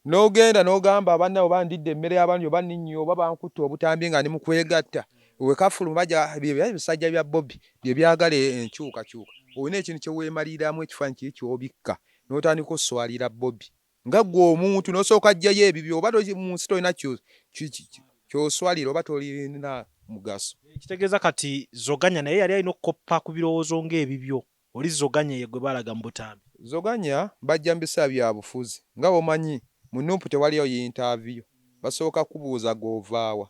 N'ogenda n'ogamba banna oba ndidde emmere y'abandi oba ninnye oba bankutte obutambi nga ndi mu kwegatta wekafuluma baja ebisajja bya Bobi bye byagala enkyukakyuka olina ekintu kye weemaliriramu ekifaananyi kiri ky'obikka n'otandika oswalira Bobi nga ggwe omuntu n'osooka aggyayo ebibyo oba mu nsi tolina ky'oswalira oba tolina mugaso. Ekitegeeza kati Zoganya naye yali alina okukoppa ku birowoozo ng'ebibyo. Oli Zoganya ye gwe baalaga mu butambi. Zoganya bajja mu biseera bya bufuzi. Nga bw'omanyi mu Nup tewaliyo yintaaviyu. Basooka kukubuuza gwe ova wa?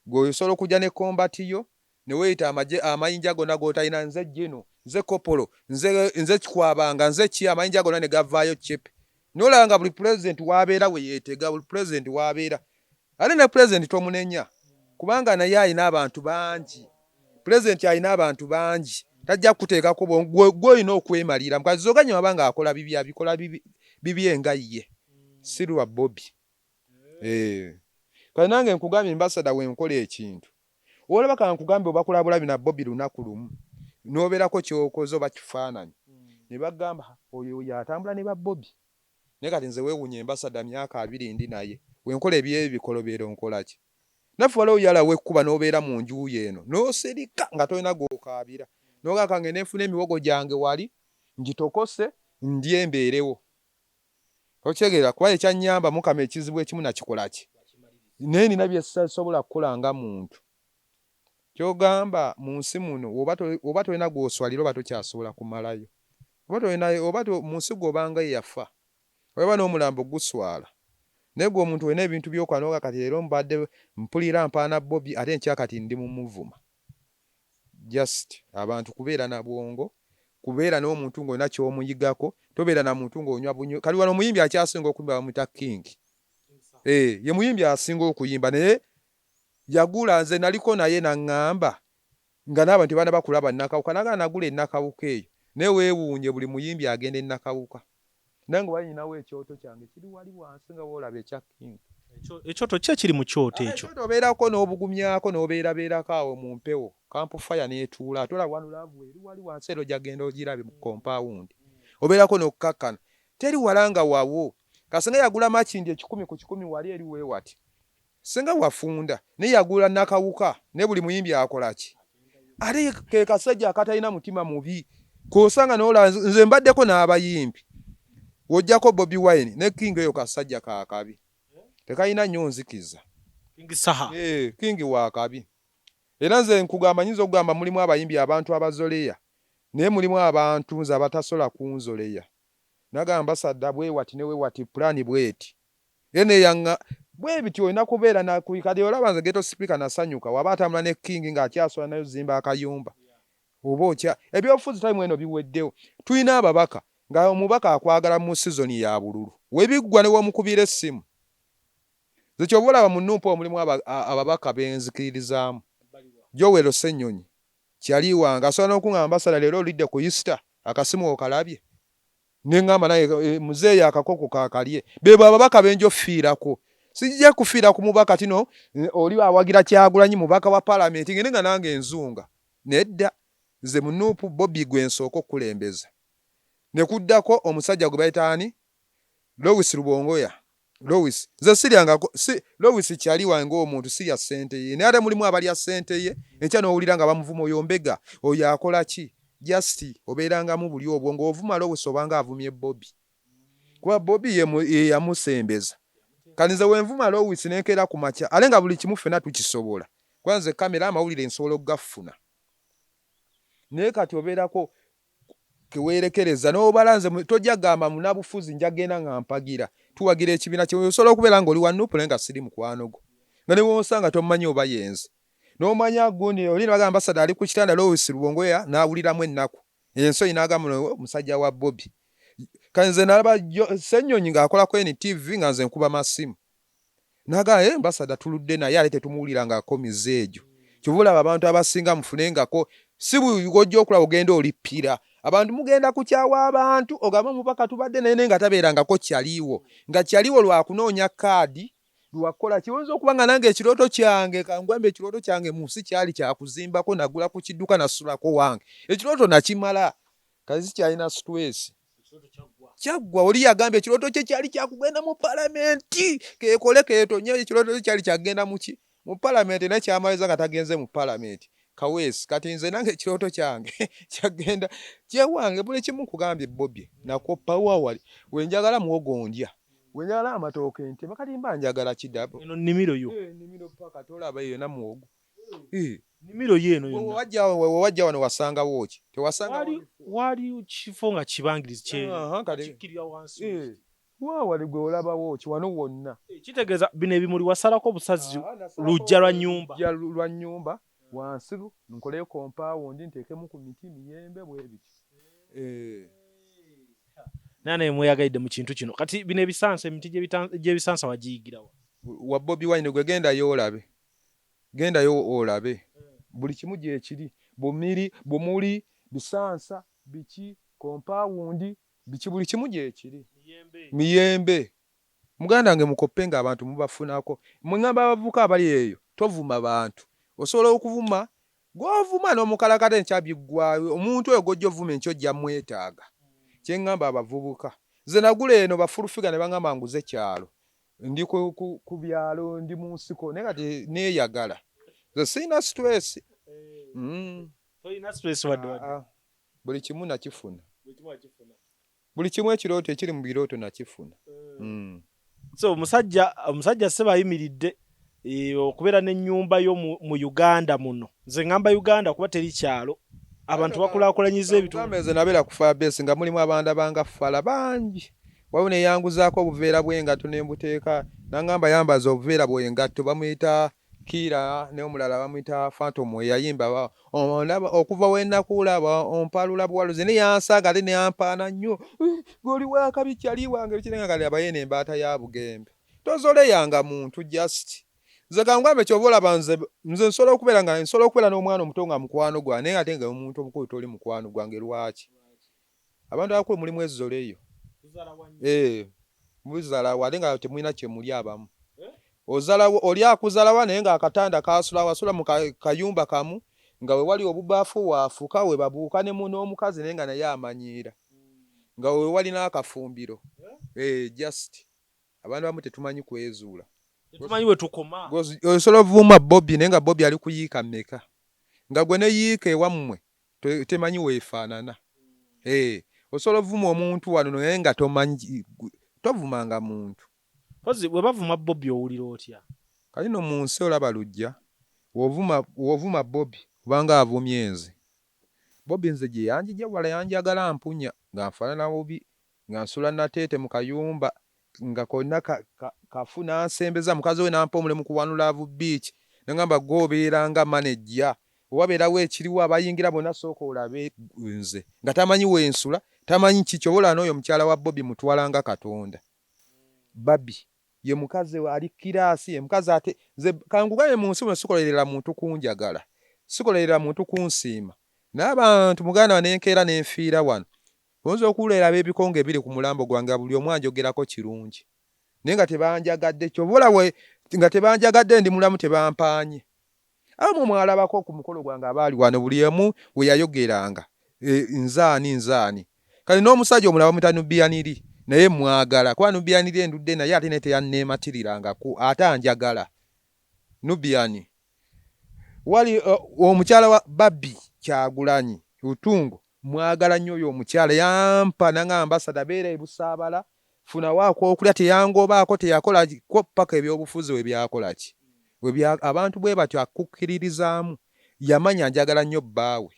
Gwe osobola okujja ne kombati yo ne weeyita amagye amayinja gonna g'otalina nze Gino, nze Kopolo, nze nze Kikwabanga, nze ki amayinja gonna ne gavaayo cepe. N'olaba nga buli pulezidenti w'abeera we yeetega, buli pulezidenti w'abeera. Ate ne pulezidenti tomunenya kubanga naye alina abantu bangi. Pulezidenti alina abantu bangi tajja kukuteekako gwe olina okwemalira mukazi Zoganya waba ng'akola bibi abikola bibye nga ye si lwa Bobi. Eh. Kale nange nkugambye ambassador wenkola ekintu olaba kankugambe oba bulabi na Bobi lunaku lumu n'obeerako kyokoze oba kifaananyi ne bagamba oyo yatambula ne ba Bobi. Naye kati nze weewuunya ambassador myaka 20 ndi naye wenkola ebyebikolobero nkola ki? Naffe waliwo yalawo ekkuba n'obeera mu nju yo eno n'osirika nga tolina gw'okaabira n'ogamba kange nenfuna emiwogo gyange wali ngitokose ndye mbeerewo. Okitegeera kuba ekyannyamba Mukama ekizibu ekimu nakikola ki? Naye nina bye sisobola kukola nga muntu. Ky'ogamba mu nsi muno oba tolina gw'oswalira oba tokyasobola kumalayo. Oba tolina oba mu nsi gw'obanga eyafa. Oba n'omulambo guswala. Naye gwe omuntu olina ebintu by'okola n'oga kati leero mbadde mpulira mpaana Bobi ate enkya kati ndi mumuvuma. Just abantu kubeera na bwongo, kubeera n'omuntu ng'olina ky'omuyigako, tobeera na muntu ng'onywa bunywi. Kati wano omuyimbi akyasinga okuyimba bamuyita King. Ye muyimbi asinga okuyimba naye yagula nze naliko naye n'aŋŋamba nga n'abantu tebannaba kulaba Nakawuka n'agamba nagula e Nakawuka eyo naye weewuunye buli muyimbi agenda e Nakawuka. Nange wali ninawo ekyoto kyange kiri wali wansi nga w'olaba ekya King. Ekyoto ki ekiri mu kyoto ekyo? Ekyoto obeerako n'obugumyako n'obeerabeerako awo mu mpewo camp fire n'etuula ate olaba One Love eri wali wansi era ojja genda ogirabe mu compound. Obeerako n'okukkakkana. Teri wala nga wawo. Kasinga yagula Makindye 100 ku 100 wali eri weewati. Singa wafunda naye yagula Nakawuka naye buli muyimbi akola ki? Ate ke kasajja akatalina mutima mubi k'osanga n'olaba nze mbaddeko n'abayimbi w'oggyako Bobi Wine ne King oyo kasajja kaakabi tekalina nnyo nzikiza. King Saha. King wa kabi era nze nkugamba nyinza okugamba mulimu abayimbi abantu abazoleya naye mulimu abantu nze abatasobola kunzoleya nagamba ambassador bwewati ne wewati plan bweti. Era neyanga bwe bityo olina kubeera na kati olaba nze ghetto speaker nasanyuka waba atambula ne King ng'akyasobola naye ozimba akayumba oba otya ebyobufuzi time eno biweddewo tulina ababaka nga omubaka akwagala mu season ya bululu webiggwa ne womukubira essimu nze kyova olaba mu Nup omulimu ababaka benzikiririzaamu Joel Ssenyonyi kyali wange asobola n'okungamba ambassador leero olidde ku Easter akasimu okalabye Ne ŋŋamba naye eh, muzeeyi akakoko kakalye. Beebo ababaka be nja ofiirako. Sijja kufiira ku mubaka tino eh, oli awagira Kyagulanyi mubaka wa palamenti ngende nga nange nzunga. Nedda nze mu Nup Bobi gwe nsooka okukulembeza. Ne kuddako omusajja gwe bayita ani? Lewis Rubongoya. Lewis nze siryangako si Lewis kyali wange ng'omuntu sirya ssente ye naye ate mulimu abalya ssente ye enkya n'owulira nga bamuvuma oyo mbega oyo akola ki just obeerangamu buli obwo ng'ovuma Lewis obanga avumye Bobi kuba Bobi ye yamusembeza kati nze wenvuma Lewis ne nkeera ku makya ate nga buli kimu ffenna tukisobola kuba nze kamera amawulire nsobola okugafuna naye kati obeerako kewerekereza n'obala nze tojja gamba munabufuzi nja genda nga mpagira tuwagira ekibiina kye osobola okubeera ng'oli wa Nup naye nga siri mukwano gwo nga ne wonsanga tomanyi oba yenze n'omanya gundi oli ne bagamba ambassador ali ku kitanda Lewis Rubongoya n'awuliramu ennaku ensonyi n'agamba no musajja wa Bobi kati nze nalaba Ssenyonyi ng'akola ku NTV nga nze nkuba masimu Naga eh ambassador tuludde naye ate tetumuwulira nga akomiza egyo. Kyova olaba abantu abasinga mufunengako si buli wojja okulaba ogenda olippira. Abantu mugenda kukyawa abantu ogambe omubaka tubadde naye naye nga tabeerangako kyaliwo. Nga kyaliwo lwa kunoonya kaadi lwa kukola ki. Oyinza okuba nga nange ekirooto kyange kangugambe ekirooto kyange mu nsi kyali kya kuzimbako nagula ku kidduka nasulako wange. Ekirooto nakimala kati sikyalina stress. Kyaggwa oli yagambye ekirooto kye kyali kyakugenda mu palamenti kekole ketonye ekirooto kye kyali kyagenda muki mu palamenti naye kyamaliza nga tagenze mu palamenti Kaweesi kati nze nange ekirooto kyange kyagenda kyewange buli kimu nkugambye Bobi nakoppa wawali wenjagala muwogo ndya wenjagala amatooke ntema kati mba njagala kidabo eno nnimiro yo nnimiro paka tolaba eyo na muwogo Nnimiro yo eno yonna. Wewajja wano wasangawo ki? Tewasangawo. Waali kifo nga kibangirizi kikkirira wansi. Wali gwe olabawo ki wano wonna? Kitegeeza bino ebimuli wasalako busazi luggya lwa nnyumba. Luggya lwa nnyumba wansi nkoleyo kompaawundi nteekemu ku miti miyembe bwe bityo. Naye naye mweyagalidde mu kintu kino. Kati bino ebisansa emiti gy'ebisansa wagiyigira wa? Wa Bobi Wine gwe gendayo olabe. Gendayo olabe buli kimu gyekiri bumiri bumuli bisansa biki kompaawundi biki buli kimu gyekiri miyembe. Muganda wange mukoppe nga abantu mubafunako. Mwe ngamba abavubuka abali eyo tovuma bantu. Osobola okuvuma gw'ovuma n'omukalakata enkya biggwaayo. Omuntu oyo gw'ojja ovuma enkya ojja mwetaaga. Kye ngamba abavubuka. Nze nagula eno ba full figure ne bangamba nguze kyalo. Ndi ku, ku, ku byalo ndi mu nsiko naye kati neeyagala. Nze sirina stress. Tolina stress wadde wadde. Ah, ah. Buli kimu nakifuna. Buli kimu ekirooto ekiri mu birooto nakifuna. So omusajja ssebo ayimiridde okubeera n'ennyumba yo mu Uganda muno. Nze ŋŋamba Uganda kuba teri kyalo. Abantu bakulaakulanyiza ebitundu. Ngambe nze nabeera ku Firebase nga mulimu abanda banga fala bangi. Waliwo neyanguzaako obuveera bw'engatto ne mbuteeka n'angamba yambaza obuveera bw'engatto bamuyita Kiira n'omulala bamuyita Phantom eyayimba ondaba okuva we nakulaba ompalula buwaluzi naye yansanga ate ne ampaana nnyo gwe oli wakabi kyali wange biki naye nga kati abaye n'embaata ya Bugembe. Tozoleyanga muntu just. Nze kangambe ky'oba olaba nze nsobola okubeera nga nsobola okubeera n'omwana omuto nga mukwano gwange naye ate nga omuntu omukulu toli mukwano gwange lwaki? Abantu abakulu mulimu ezzoleyo. Muzalawa ate nga temulina kye muli abamu. Ozalawa oli akuzalawa naye ng'akatanda kaasula wasula mu kayumba kamu nga we wali obubaafu waafuka we babuuka ne n'omukazi naye nga naye amanyiira. Nga we wali n'akafumbiro. Just abantu abamu tetumanyi kwezuula. Tetumanyi we tukoma. Osobola ovuma Bobi naye nga Bobi ali kuyiika mmeka. Nga gwe ne yiika ewammwe temanyi weefaanana. Osobola ovuma omuntu wano naye nga tomanyi tovumanga muntu. Mpozzi bwe bavuma Bobi owulira otya? Kati nno mu nsi olaba Luggya w'ovuma Bobi obanga avumye nze. Bobi nze gye yanjigya wala yanjagala mpunya nga nfaanana bubi nga nsula Nateete mu kayumba nga konna kafu n'ansembeza mukazi we n'ampa omulimu ku One Love Beach n'angamba ggwe obeera nga manejja wabeerawo ekiriwo abayingira bonna sooka olabe nze nga tamanyi we nsula tamanyi ki ky'oba olaba n'oyo omukyala wa Bobi mutwala nga Katonda. Barbie ye mukazi ali kiraasi ye mukazi ate nze kankugambe mu nsi muno sikolerera muntu kunjagala sikolerera muntu kunsiima naye abantu muganda wange ne nkeera ne nfiira wano oyinza okuwulira ab'ebikonge ebiri ku mulambo gwange nga buli omu anjogerako kirungi naye nga tebanjagadde ky'oba olaba nga tebanjagadde ndi mulamu tebampaanye. Abamu mwalabako ku mukolo gwange abaali wano buli omu we yayogeranga nze ani nze ani. Kati n'omusajja omulala bamuyita Nubianiri naye mwagala kuba Nubianiri endudde naye ate naye teyanneematirirangako ate anjagala. Nubiani wali omukyala wa Barbie Kyagulanyi Lutungo mwagala nnyo oyo omukyala yampa nangamba ambassador beera e Busaabala funawo ak'okulya teyangobaako teyakola ko paka ebyobufuzi we byakola ki abantu bwe batyo akukkiririzaamu yamanya njagala nnyo bbaawe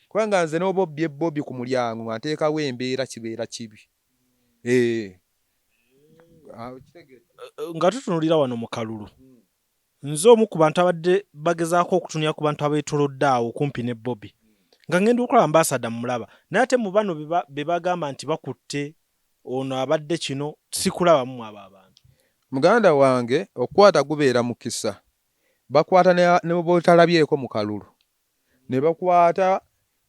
kubanga nze n'oba obbye Bobi ku mulyango nga nteekawo embeera kibeera kibi. Nga tutunuulira wano mu kalulu nze omu ku bantu abadde bagezaako okutunira ku bantu abeetolodde awo kumpi ne Bobi nga ngenda okulaba ambasada mmulaba naye ate mu bano be bagamba nti bakutte ono abadde kino sikulabamu abo abantu. Muganda wange okukwata gubeera mukisa bakwata ne bw'otalabyeko mu kalulu ne bakwata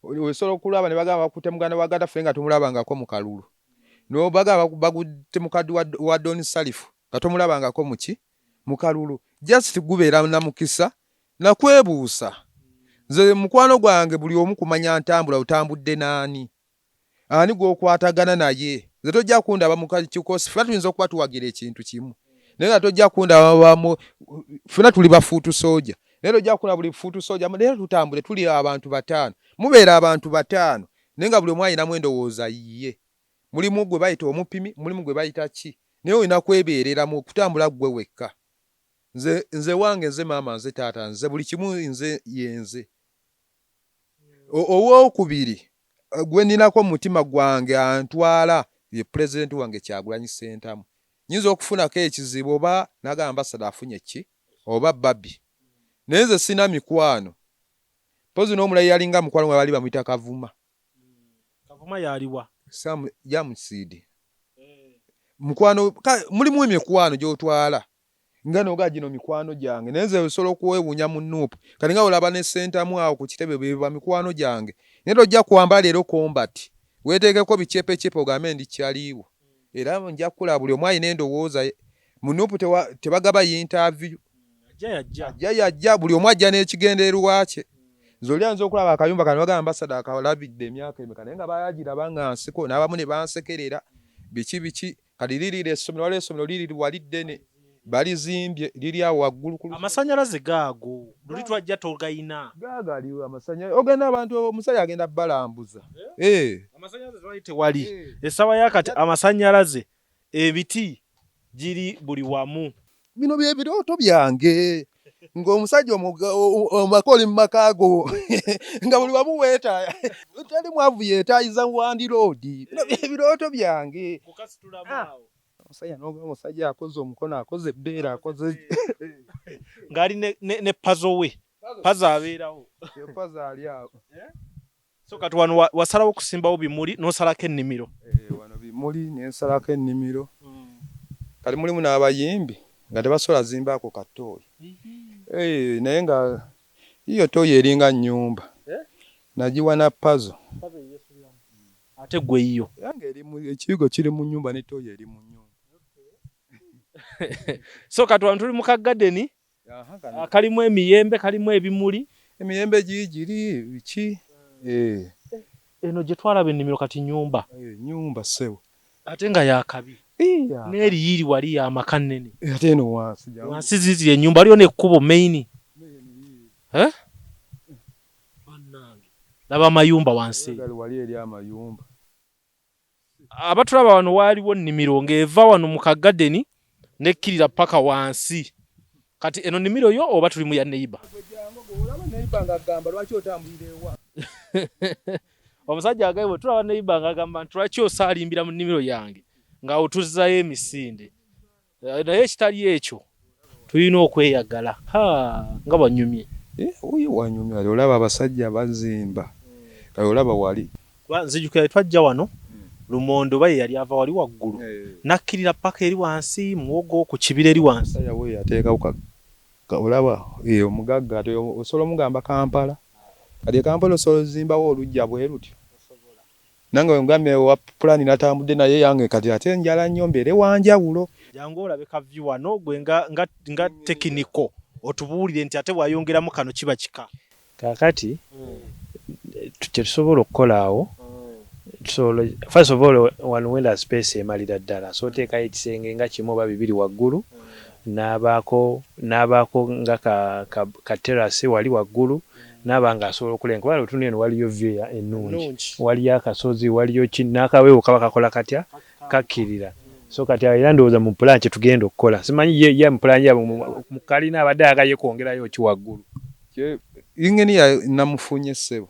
osobola okulaba ne bagamba bakutte muganda wa Gaddafi nga tomulabangako mu kalulu n'obagamba bagutte mukadde wa Don Salifu nga tomulabangako mu ki mu kalulu just gubeera na mukisa nakwebuusa. Nze mukwano gwange buli omu kumanya ntambula otambudde n'ani ani gw'okwatagana naye. Nze tojja kundaba mu kikosi ffenna tuyinza okuba tuwagira ekintu kimu naye nga tojja kundaba ffenna tuli bafuutu sooja naye tojja kundaba buli fuutu sooja leero tutambule tuli abantu bataano mubeera abantu bataano naye nga buli omu alinamu endowooza yiye. Mulimu gwe bayita omupimi mulimu gwe bayita ki naye olina kwebeereramu okutambula ggwe wekka. Nze wange nze maama nze taata nze buli kimu nze yenze. Owookubiri gwe nninako mu mutima gwange antwala ye pulezidenti wange Kyagulanyi Ssentamu. Nnyinza okufunako ekizibu oba n'agamba ambasada afunye ki oba Barbie naye nze sirina mikwano mpozzi n'omulala eyalinga mukwano gwange baali bamuyita Kavuma. Kavuma y'aliwa? Sam Jamseed mukwano mulimu emikwano gy'otwala nga noga gino mikwano gyange naye nze osobola okwewuunya mu Nup kati nga olaba ne Ssentamu awo ku kitebe be ba mikwano gyange naye tojja kwambala leero combat weeteekeko bicepecepe ogambe ndi kyaliiwo. Era nja kukulaba buli omu alina endowooza ye. Mu Nup tebagaba yintaviyu. Ajja yajja buli omu ajja n'ekigendererwa kye. Nze oli ayinza okulaba akayumba kano bagamba ambasada akalabidde emyaka emeka naye nga baagiraba nga nsiko n'abamu ne bansekerera biki biki. Kati lirira essomero, waliwo essomero liri wali ddene balizimbye liri awo waggulu ku Amasanyalaze gaago luli twajja togayina. Gaago aliwo amasanyalaze. Ogenda abantu omusajja agenda balambuza. Eh. Amasanyalaze twali tewali. Essaawa ya kati amasanyalaze ebiti giri buli wamu. Bino bye birooto byange ng'omusajja omaka oli mu maka go nga buli wamu weetaaya teri mwavu yeetaayiza wandiroodi. Bino bye birooto byange. Omusajja n'ogamba omusajja akoze omukono akoze ebbeere akoze ng'ali ne pazo we pazo abeerawo. Pazo ali awo. So kati wano wasalawo okusimbawo bimuli n'osalako ennimiro. Wano bimuli ne nsalako ennimiro. Kati mulimu n'abayimbi nga tebasobola zimbaako ka ttooyi. Naye nga yiyo ttooyi eringa nnyumba. Nagiwa na pazo. Ate ggwe yiyo? Yange eri mu, ekiyigo kiri mu nnyumba ne ttooyi eri mu nnyumba. So kati wano tuli mu ka gadeni kalimu emiyembe, kalimu ebimuli. Emiyembe giigiri biki? Eno gye twalaba ennimiro kati nnyumba. Nnyumba ssebo. Ate nga ya kabi. N'eri yiiri wali ya maka nnene. Ate eno wansi. Wansi ziiziri ennyumba, waliyo n'ekkubo main. Bannange. Laba amayumba wansi. Wali eri amayumba. Abatulaba wano waaliwo nnimiro ng'eva wano mu kagadeni n'ekkirira paka wansi. Kati eno nnimiro yo oba tuli mu ya neighbor? Olaba neighbor ng'agamba lwaki otambulira ewa? Omusajja agambye bwe tulaba neighbor ng'agamba nti lwaki osaalimbira mu nnimiro yange nga otuzzayo emisinde. Naye ekitali ekyo tulina okweyagala. Ha, nga wanyumye. Oyo wanyumye ali olaba abasajja bazimba. Kale olaba wali. Kuba nzijukira twajja wano Lumondo oba ye yali ava wali waggulu. N'akkirira paka eri wansi muwogo ku kibira eri wansi. Omusajja we yateekawo olaba omugagga ate osobola omugamba Kampala. Kati e Kampala osobola ozimbawo oluggya bwe lutyo. Nange bwe ngambye owa pulaani natambudde naye yange kati ate njala nnyo mbeere wa njawulo. Jangu olabe ka view wano gwe nga tekiniko otubuulire nti ate bw'ayongeramu kano kiba kika. Kaakati kye tusobola okukola awo, tusobola, first of all wano wenda space emalira ddala, so oteekayo ekisenge nga kimu oba bibiri waggulu, n'abaako nga ka terrace wali waggulu, n'aba ng'asobola okulenga. Kuba otunula eno waliyo view ennungi, waliyo akasozi, waliyo ki, n'akaweewo kaba kakola katya, kakkirira. So kati era ndowooza mu pulaani kye tugenda okukola. Simanyi ye mu pulaani yaabwe mu kalina abadde ayagala ye kwongerayo ki waggulu. Yinginiya namufunye ssebo.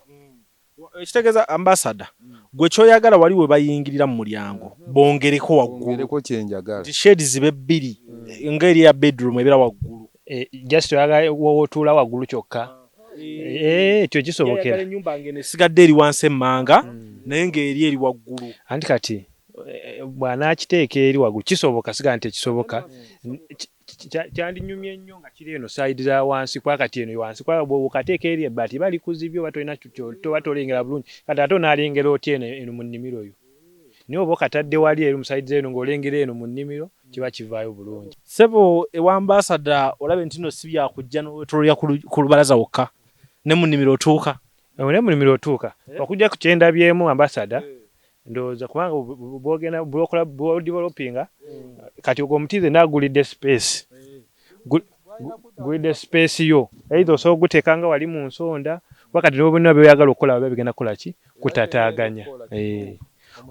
Ekitegeeza ambassador, gwe ky'oyagala wali we bayingirira mu mulyango, bongereko waggulu. Bongereko kye njagala. Nti shade zibe bbiri, ng'eri eya bedroom ebeera waggulu. Just oyagala w'otuula waggulu kyokka. Ekyo kisobokera. Oyagala ennyumba ng'eno esigadde eri wansi emmanga, naye ng'eri eri waggulu. Anti kati bw'anaakiteeka eri waggulu kisoboka, siga nti tekisoboka. Kyandinyumye nnyo nga kiri eno side za wansi, kuba kati eno wansi, kuba bw'okateeka eri ebbaati liba likuzibye oba tolina oba tolengera bulungi. Kati ate onaalengera otya eno mu nnimiro yo? Naye oba okatadde wali eri mu side eno ng'olengera eno mu nnimiro, kiba kivaayo bulungi. Ssebo ewa ambassador olabe nti nno si bya kujja n'oweetooloolera ku lubalaza wokka, ne mu nnimiro otuuka. Ne mu nnimiro otuuka. Okujja ku kye ndabyemu ambassador, ndowooza kubanga bw'ogenda bw'okola bw'odevelopinga, kati ogwo omuti nze naagulidde space. Gulidde space yo. Either osobola oguteeka nga wali mu nsonda, kuba kati n'obonna by'oyagala okukola biba bigenda kukola ki? Kutataaganya.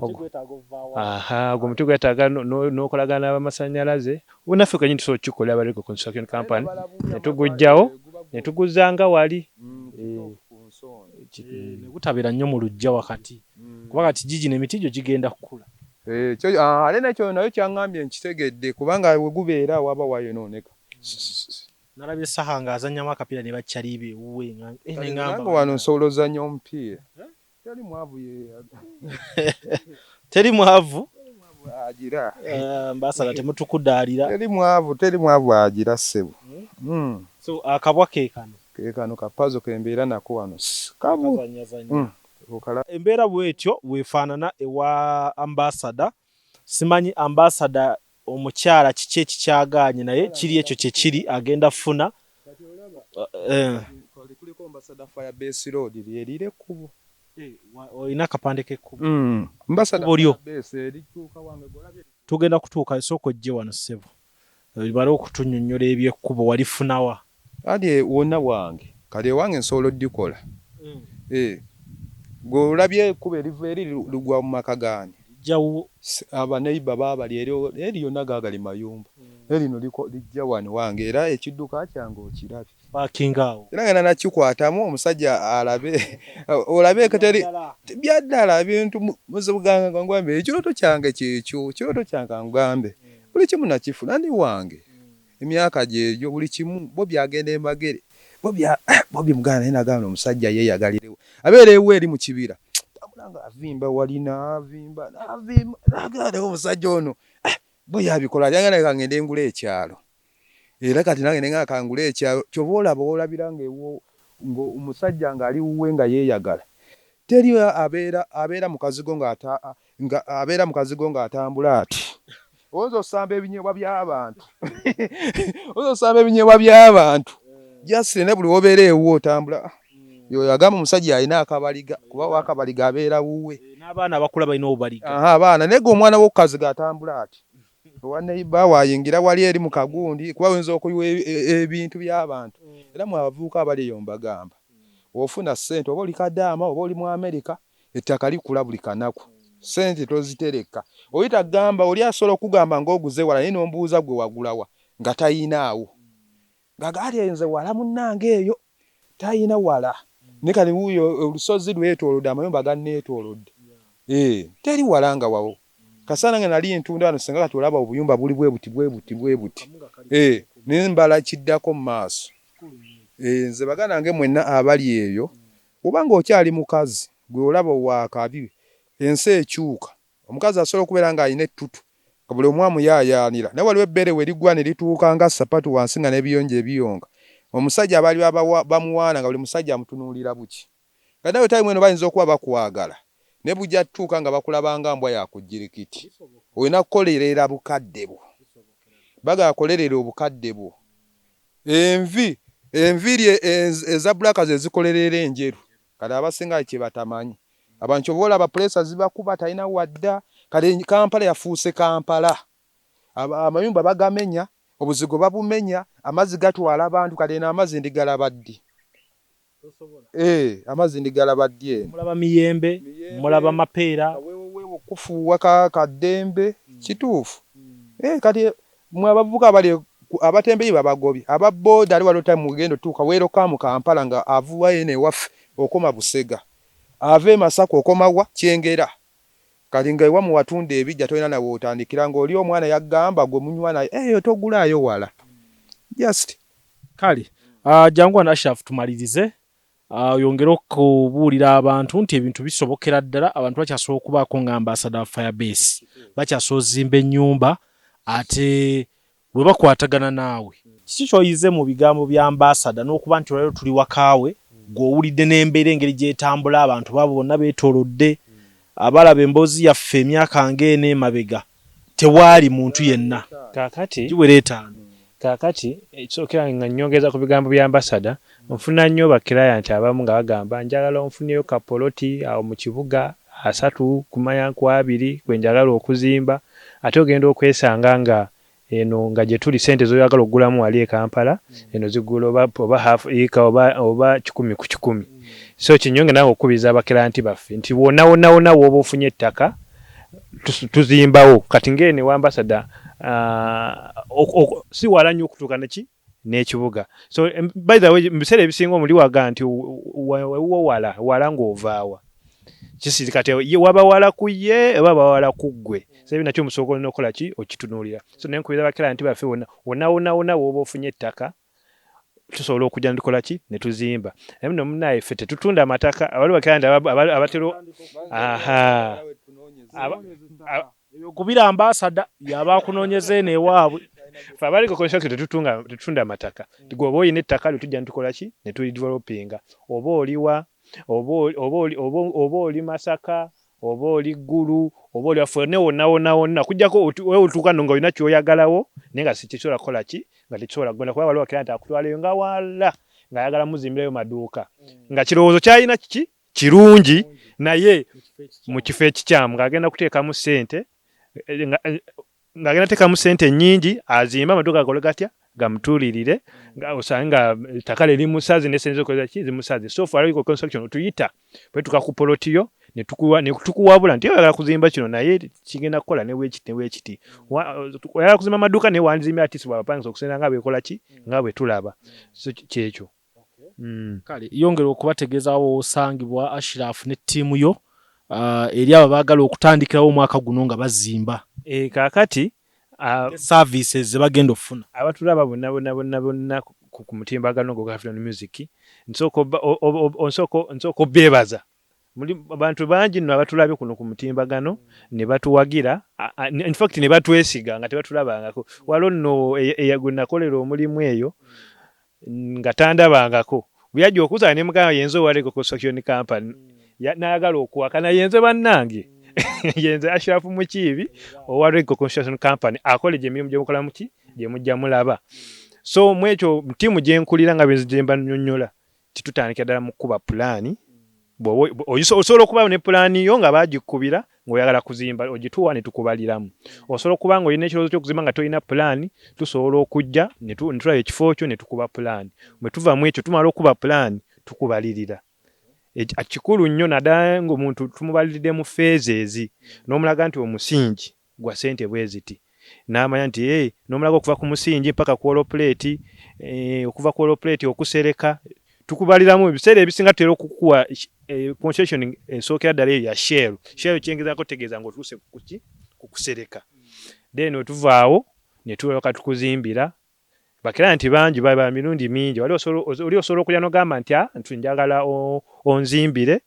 Ogwo omuti gwetaaga n'okolagana n'abamasannyalaze. Naffe kennyini tusobola okukikolera aba Regal Construction Company, ne tuguggyawo, ne tuguzza nga wali. Ne gutabeera nnyo mu luggya wakati. Kuba kati gigino emiti gyo gigenda kukula. Ate nakyo nayo kyaŋŋambye nkitegedde kubanga we gubeera waba wayonooneka. Nalabye Saha ng'azannyamu akapiira ne bakyaliiba ewuwe ne ŋŋamba Nange wano nsobola ozannya omupiira. Teri mwavu ye. Teri mwavu? Agira. Ambassador temutukudaalira. Teri mwavu, teri mwavu agira ssebo. So akabwa ke kano. Ke kano kapazo ke mbeera nako wano. Kabu. Embeera bw'etyo weefaanana ewa ambassador. Simanyi ambasada omukyala kiki ekikyagaanye, naye kiri ekyo kye kiri agenda funa. Eh. Kuliko Ambassador Firebase Road lyerira ekkubo. Olina akapande k'ekkubo? Ambassador Ekkubo lyo. Firebase erituuka wange gw'olabye. Tugenda kutuuka, sooka ojje wano ssebo, bale okutunnyonnyola ebyekkubo walifunawa. Ati wonna wange, kati ewange nsobola oddikola. Eh, gwe olabye ekkubo eriva eri ligwa mu maka gaani? Jawo. Abaneiba baabali eri, eri yonna gaagali mayumba. Naye lino lijja wano wange, era ekidduka kyange okirabye. Parking awo. Era ngenda nakikwatamu omusajja alabe, olabe teri byaddala ebintu muzibu gange ngambe ekirooto kyange kyekyo, ekirooto kyange ngambe buli kimu nakifuna ndi wange. Emyaka gyegyo buli kimu bo byagenda emagere. Bo bimuganda naye nagamba omusajja yeeyagalirewo. Abeera ewe eri mu kibira. Tambula nga avimba wali n'avimba, n'avimba, n'agamba naye omusajja ono, bo yabikola, yagamba naye kangende ngule ekyalo. Era kati nange ne ngamba kangule ekyalo, ky'oba olaba olabira ng'ewo, ng'omusajja ng'ali wuwe nga yeeyagala. Teri abeera mu kazigo nga abeera mu kazigo ng'atambula ati. Oyinza osamba ebinyeebwa by'abantu. Oyinza osamba ebinyeebwa by'abantu. Just ne buli w'obeera ewuwo otambula. Yoyo agamba omusajja alina akabaliga, kuba w'akabaliga abeera wuwe. N'abaana abakula balina obubaliga. Aha, abaana, naye gwe omwana w'okukazigo atambula ati. Owa neighbor wayingira wali eri mu kagundi, kuba oyinza okuyiwa ebintu by'abantu. Era mwe abavubuka abali eyo mbagamba, ofuna ssente oba oli kadaama oba oli mu Amerika, ettaka likula buli kanaku. Ssente tozitereka. Oyita gamba oli asobola okugamba ng'oguze wala, naye n'ombuuza gwe wagulawa nga tayinaawo. Ng'aga nze wala munnange eyo tayina wala. Naye kati wuuyo olusozi lwetoolodde, amayumba ganneetoolodde. Teri wala nga wawo. Kasana nga nali ntunda wano singa kati olaba obuyumba buli bwe buti bwe buti bwe buti. Naye mbala kiddako mu maaso. Nze baganda bange mwenna abali eyo, oba ng'okyali mukazi gwe olaba owaakabi, ensi ekyuka. Omukazi asobola okubeera ng'alina ettutu nga buli omu amuyaayaanira, naye waliwo ebbeere we ligwa ne lituuka nga ssapatu wansi nga n'ebiyonjo ebiyonga. Omusajja abaali bamuwaana nga buli musajja amutunuulira buki. Nga nawe time eno bayinza okuba bakwagala, naye bujja tutuuka nga bakulaba nga mbwa ya kujjirikiti. Olina kukolerera bukadde bwo. Bagala kolerera obukadde bwo. Enviiri eza black ze zikolerera enjeru. Kati abasinga kye batamanyi. Abantu ky'oba olaba puleesa zibakuba talina wadda. Kale Kampala yafuuse Kampala. Amayumba bagamenya, obuzigo babumenya, amazzi gatwala abantu. Kale eno amazzi ndigalaba ddi? Amazzi ndigalaba ddi eno? Mulaba miyembe, mulaba mapeera. Kaweewoweewo kufuuwa kaddembe, kituufu. Kati mwe abavubuka abali abatembeyi babagobye, aba boda ali waliwo time mugenda otuuka weeroka mu Kampala nga avuwa eno ewaffe okoma Busega. Ava e Masaka okoma wa Kyengera. Kati nga ewammwe watunda ebijja tolina nawe otandikira ng'oli omwana yagamba gwe munywa naye eyo togulaayo wala. Just. Kale, jangu wano Ashraf tumalirize. Oyongere okubuulira abantu nti ebintu bisobokera ddala, abantu bakyasobola okubaako nga ambassador wa Firebase, bakyasobola ozimba ennyumba ate bwe bakwatagana naawe. Kiki ky'oyize mu bigambo bya ambassador n'okuba nti olwaleero tuli wakaawe, gw'owulidde n'embeera engeri gy'etambula, abantu baabo bonna beetoolodde, abalaba emboozi yaffe emyaka ng'ena emabega tewaali muntu yenna. Kaakati giwera 5. Kaakati ekisookera nga nnyongeza ku bigambo bya ambassador, nfuna nnyo ba client abamu nga bagamba njagala onfuneyo kapoloti awo mu kibuga 3 kumanya ku 2 kwe njagala okuzimba, ate ogenda okwesanga nga eno nga gye tuli ssente z'oyagala okugulamu wali e Kampala eno zigula oba half acre oba 100 ku 100. So kinyonge nange okukubiriza abakirayant baffe nti wonna wonna wonna w'oba ofunye ettaka tuzimbawo. Kati ng'eno ewa ambassador, si wala nnyo okutuuka neki n'ekibuga. So by the way, mu biseera ebisinga omuli waga nti wewuwo wala wala ng'ovaawa kisiri kati ye waba wala ku ye oba bawala ku ggwe. So ebyo nakyo musooka olina okukola ki okitunuulira. So naye nkubiriza abakirayant baffe bonna wonna wonna wonna w'oba ofunye ettaka tusobola okujja ne tukola ki ne tuzimba. Naye nno munnaye ffe tetutunda amataka, waliwo bakirayant abatera aha Kubira ambassador yaba akunoonyeza eno ewaabwe. Ffe abaliko construction tetutunda amataka. Gwe oba olina ettaka lyo tujja ne tukola ki ne tulidevelopinga. Oba oliwa, oba oli Masaka, oba oli Ggulu, oba oli waffe wonna wonna wonna, kujjako wewe otuuka nno nga olina ky'oyagalawo naye nga sikisobola kukola ki, nga tekisobola kugenda, kuba waliwo client akutwalayo nga wala ng'ayagala muzimbirayo maduuka, nga kirowoozo kyalina kiki kirungi naye mu kifo ekikyamu, ng'agenda kuteekamu ssente ng'agenda kuteekamu ssente nnyingi azimbe amaduuka gakole gatya, gamutuulirire, nga osange nga ettaka lye limusaze ne ssente z'okukola ki zimusaze. So for legal construction otuyita bwe tutuuka ku poloti yo ne tukuwabula nti oyagala kuzimba kino naye kigenda kukola ne bwekiti ne bwekiti. Oyagala kuzimba amaduuka naye wandizimbye at least bw'abapangisa okusinziira nga bwekola ki nga bwe tulaba. So kyekyo. Kale yongera okubategeezaawo w'osangibwa Ashraf ne ttiimu yo eri abo abaagala okutandikirawo omwaka guno nga bazimba. Kaakati services ze bagenda okufuna. Abatulaba bonna bonna bonna bonna ku mutimbagano gwa African Music, nsooka obeebaza. Muli bantu bangi nno abatulabye kuno ku mutimbagano ne batuwagira, in fact ne batwesiga nga tebatulabangako. Waliwo nno gwe nakolera omulimu eyo nga tandabangako, bwe yajja okunsaba ne mugamba yenze owa Legal Construction Company, n'ayagala okuwakana yenze bannange, yenze Ashraf Mukiibi owa Legal Construction Company, akola egyo emirimu gye mukola muki gye mujja mulaba. So mu ekyo ttiimu gye nkulira nga bwe mba nnyonnyola, titutandikira ddala mu kkuba pulaani. Osobola okuba ne pulaani yo nga baagikubira ng'oyagala kuzimba, ogituwa ne tukubaliramu. Osobola okuba ng'olina ekirowoozo ky'okuzimba nga tolina pulaani, tusobola okujja ne tulaba ekifo kyo ne tukuba pulaani. Bwe tuva mu ekyo tumala okuba pulaani, tukubalirira. Kikulu nnyo naddala ng'omuntu tumubaliridde mu phases, n'omulaga nti omusingi gwa ssente bwe ziti. N'amanya nti n'omulaga okuva ku musingi mpaka ku wall plate, okuva ku wall plate okusereka, tukubaliramu. Ebiseera ebisinga tutera okukuwa concession esookera ddala eyo ya shell. Shell kyengezaako otegeeza ng'otuuse ku ki, ku kusereka. Then we tuvaawo ne tulyoka tukuzimbira. Ba client bangi baba mirundi mingi, wali oli osobola okulya n'ogamba nti nti njagala onzimbire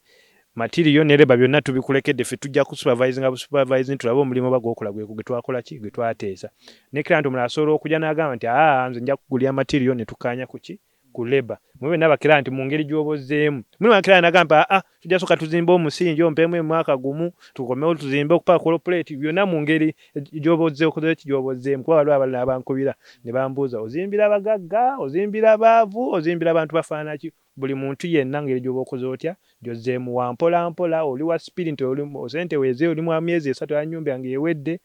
material ne labour byonna tubikulekedde, ffe tujja ku supervisinga bu supervising tulabe omulimu oba gwokola gwe twakola ki gwe twateesa. Ne client omulala asobola okujja n'agamba nti nze nja kukugulira material ne tukkaanya ku ki, ku labour. Mwe benna ba client mu ngeri gy'obozeemu. Mulimu ba client n'agamba tujja sooka tuzimbe omusingi ompeemu emwaka gumu tukomewo tuzimbe okupaka ku wall plate, byonna mu ngeri gy'oboze okoze ki gy'obozeemu. Kuba waliwo abalala abankubira ne bambuuza ozimbira bagagga, ozimbira baavu, ozimbira bantu bafaanana ki? Buli muntu yenna ngeri gy'oba okoze otya gy'ozzeemu wa mpola mpola, oli wa speed nti oli sente weeze oli mu myezi 3 ya nnyumba yange ewedde,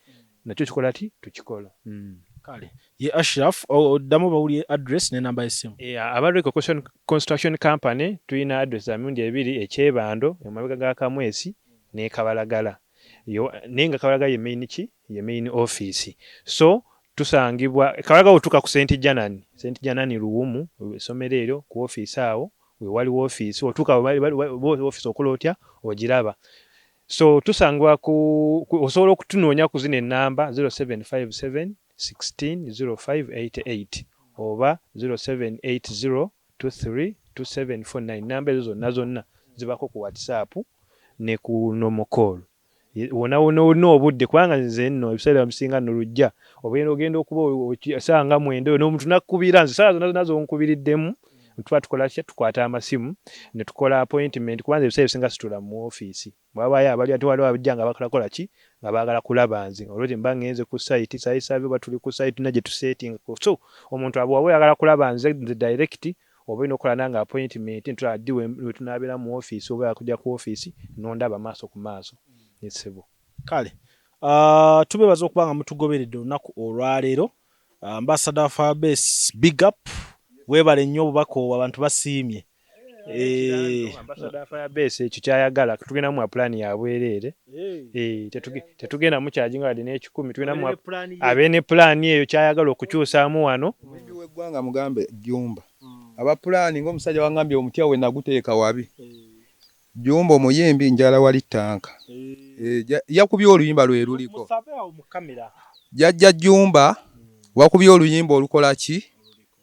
nakyo kikola ki tukikola. Kale ye Ashraf, oddamu bawulire address n'ennamba y'essimu. Aba Legal Construction Company tulina address za mirundi ebiri, e Kyebando emabega ga Kamwesi n'e Kabalagala. Naye nga Kabalagala ye main ki, ye main office. So tusangibwa Kabalagala otuuka ku St Janan, St Janan Luwumu, essomero eryo ku office awo we waliwo office, otuuka office okola otya ogiraba. So tusangibwa ku osobola okutunoonya ku zino ennamba 0757 16 0588 oba 0780 23 2749. Namba ezo zonna zonna zibako ku WhatsApp ne ku normal call. Wonna wonna olina obudde, kubanga nze nno ebiseera bisinga nno lujja ogenda okuba essaawa nga 9 n'omuntu n'akkubira, nze essaawa zonna zonna z'onkubiriddemu tuba tukola ki, tukwata amasimu ne tukola appointment, kuba nze ebiseera ebisinga situula mu ofiisi. Bw'abaayo abali ate waliwo abajja nga bakola ki nga baagala kulaba nze, olweti mba ngenze ku site site survey oba tuli ku site tulina gye tusetinga. So omuntu bw'oba oyagala kulaba nze direct oba olina okukola nange appointment, ntulaba ddi we tunaabeera mu ofiisi, oba oyagala kujja ku ofiisi n'ondaba maaso ku maaso. Ssebo. Kale tubeebaza okuba nga mutugoberedde olunaku olwaleero. Ambassador Firebase, big up, weebale nnyo obubaka obwo, abantu basiimye. Ambassador Firebase ekyo kyayagala tugenda muwa pulaani ya bwereere, tetugenda mukyajinga wadde n'ekikumi, tugenda muwa abe ne pulaani eyo kyayagala okukyusaamu wano. Omuyimbi w'eggwanga mugambe Jjumba aba pulaani ng'omusajja wangambye omutya we naguteeka wabi. Jjumba omuyimbi njala wali ttanka, yakubye oluyimba lwe luliko. Jjajja Jjumba wakubye oluyimba olukola ki,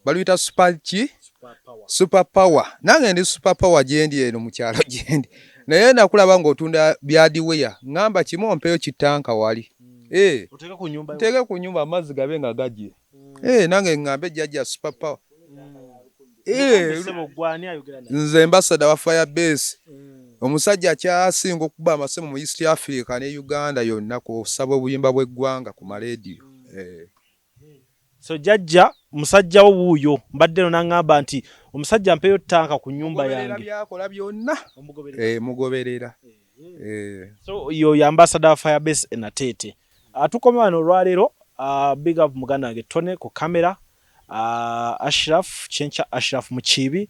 baluyita super ki, super power. Nange ndi super power gyendi eno mu kyalo gyendi, naye nakulaba ng'otunda byadiweya, ŋŋamba kimu ompeeyo kittanka wali, nteeke ku nnyumba amazzi gabe nga gajje. Nange ŋŋambe jjajja super power. Nze ambassador wa Firebase. Omusajja akyasinga okuba amasimu mu East Africa ne Uganda yonna kusaba obuyimba bw'eggwanga ku maleediyo. So jajja musajja wo wuuyo mbadde no naŋŋamba nti omusajja mpeyo ttanka ku nnyumba yange. Byakola byonna mugoberera. So yoyo ambassador wa Firebase e Nateete. Tukome wano olwaleero. Big up muganda wange Tone ku kamera, Ashraf Chencha, Ashraf Mukiibi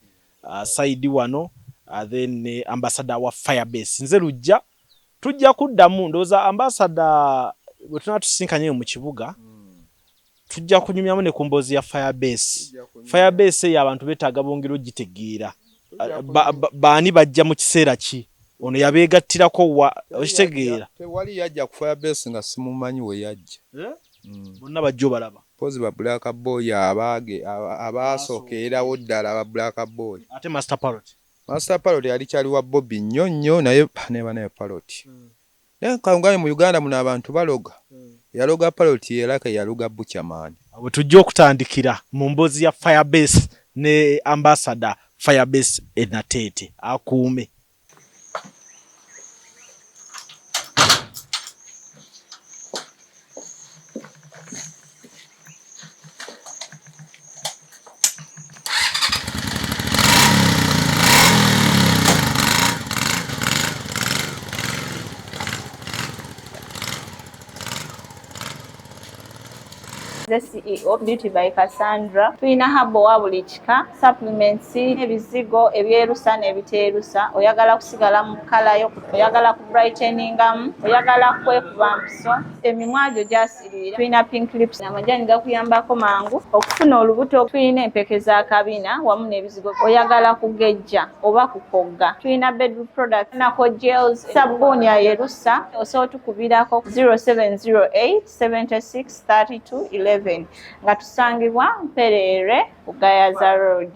side wano, then ambassador wa Firebase. Nze Lujja, tujja kuddamu ndowooza ambassador bwe tunaba tusinkanye mu kibuga tujja kunyumyamu ne ku mboozi ya Firebase. Firebase eyo abantu beetaaga bongera ogitegeera. Baani bajja mu kiseera ki? Ono yabeegattirako wa okitegeera? Tewali yajja ku Firebase nga simumanyi we yajja. Bonna bajja obalaba. Mpozi ba Black Boy abaage abaasookererawo ddala ba Black Boy. Ate Master Parrot. Master Parrot yali kyali wa Bobby nnyo nnyo naye neba naye Parrot. Naye kangambe mu Uganda muno abantu baloga. Yaloga Parrot era ke yaloga Butcherman. Bwe tujja okutandikira mu mboozi ya Firebase ne ambassador Firebase e Nateete akuume. Nze CEO Beauty by Cassandra. Tulina herbal wa buli kika, supplements, ebizigo ebyerusa n'ebiteerusa. Oyagala kusigala mu kkala yo, oyagala ku brighteningamu, oyagala kwekuba mpiso, emimwa gyo gyasiriira. Tulina pink lips, amajani gakuyambako mangu okufuna olubuto. Tulina empeke za kabina wamu n'ebizigo. Oyagala kugejja oba kukogga. Tulina bedroom products, nako gels, sabbuuni ayerusa. Osobola otukubirako 0708 76 32 11 nga tusangibwa Mpereerwe ku Gayaza Road.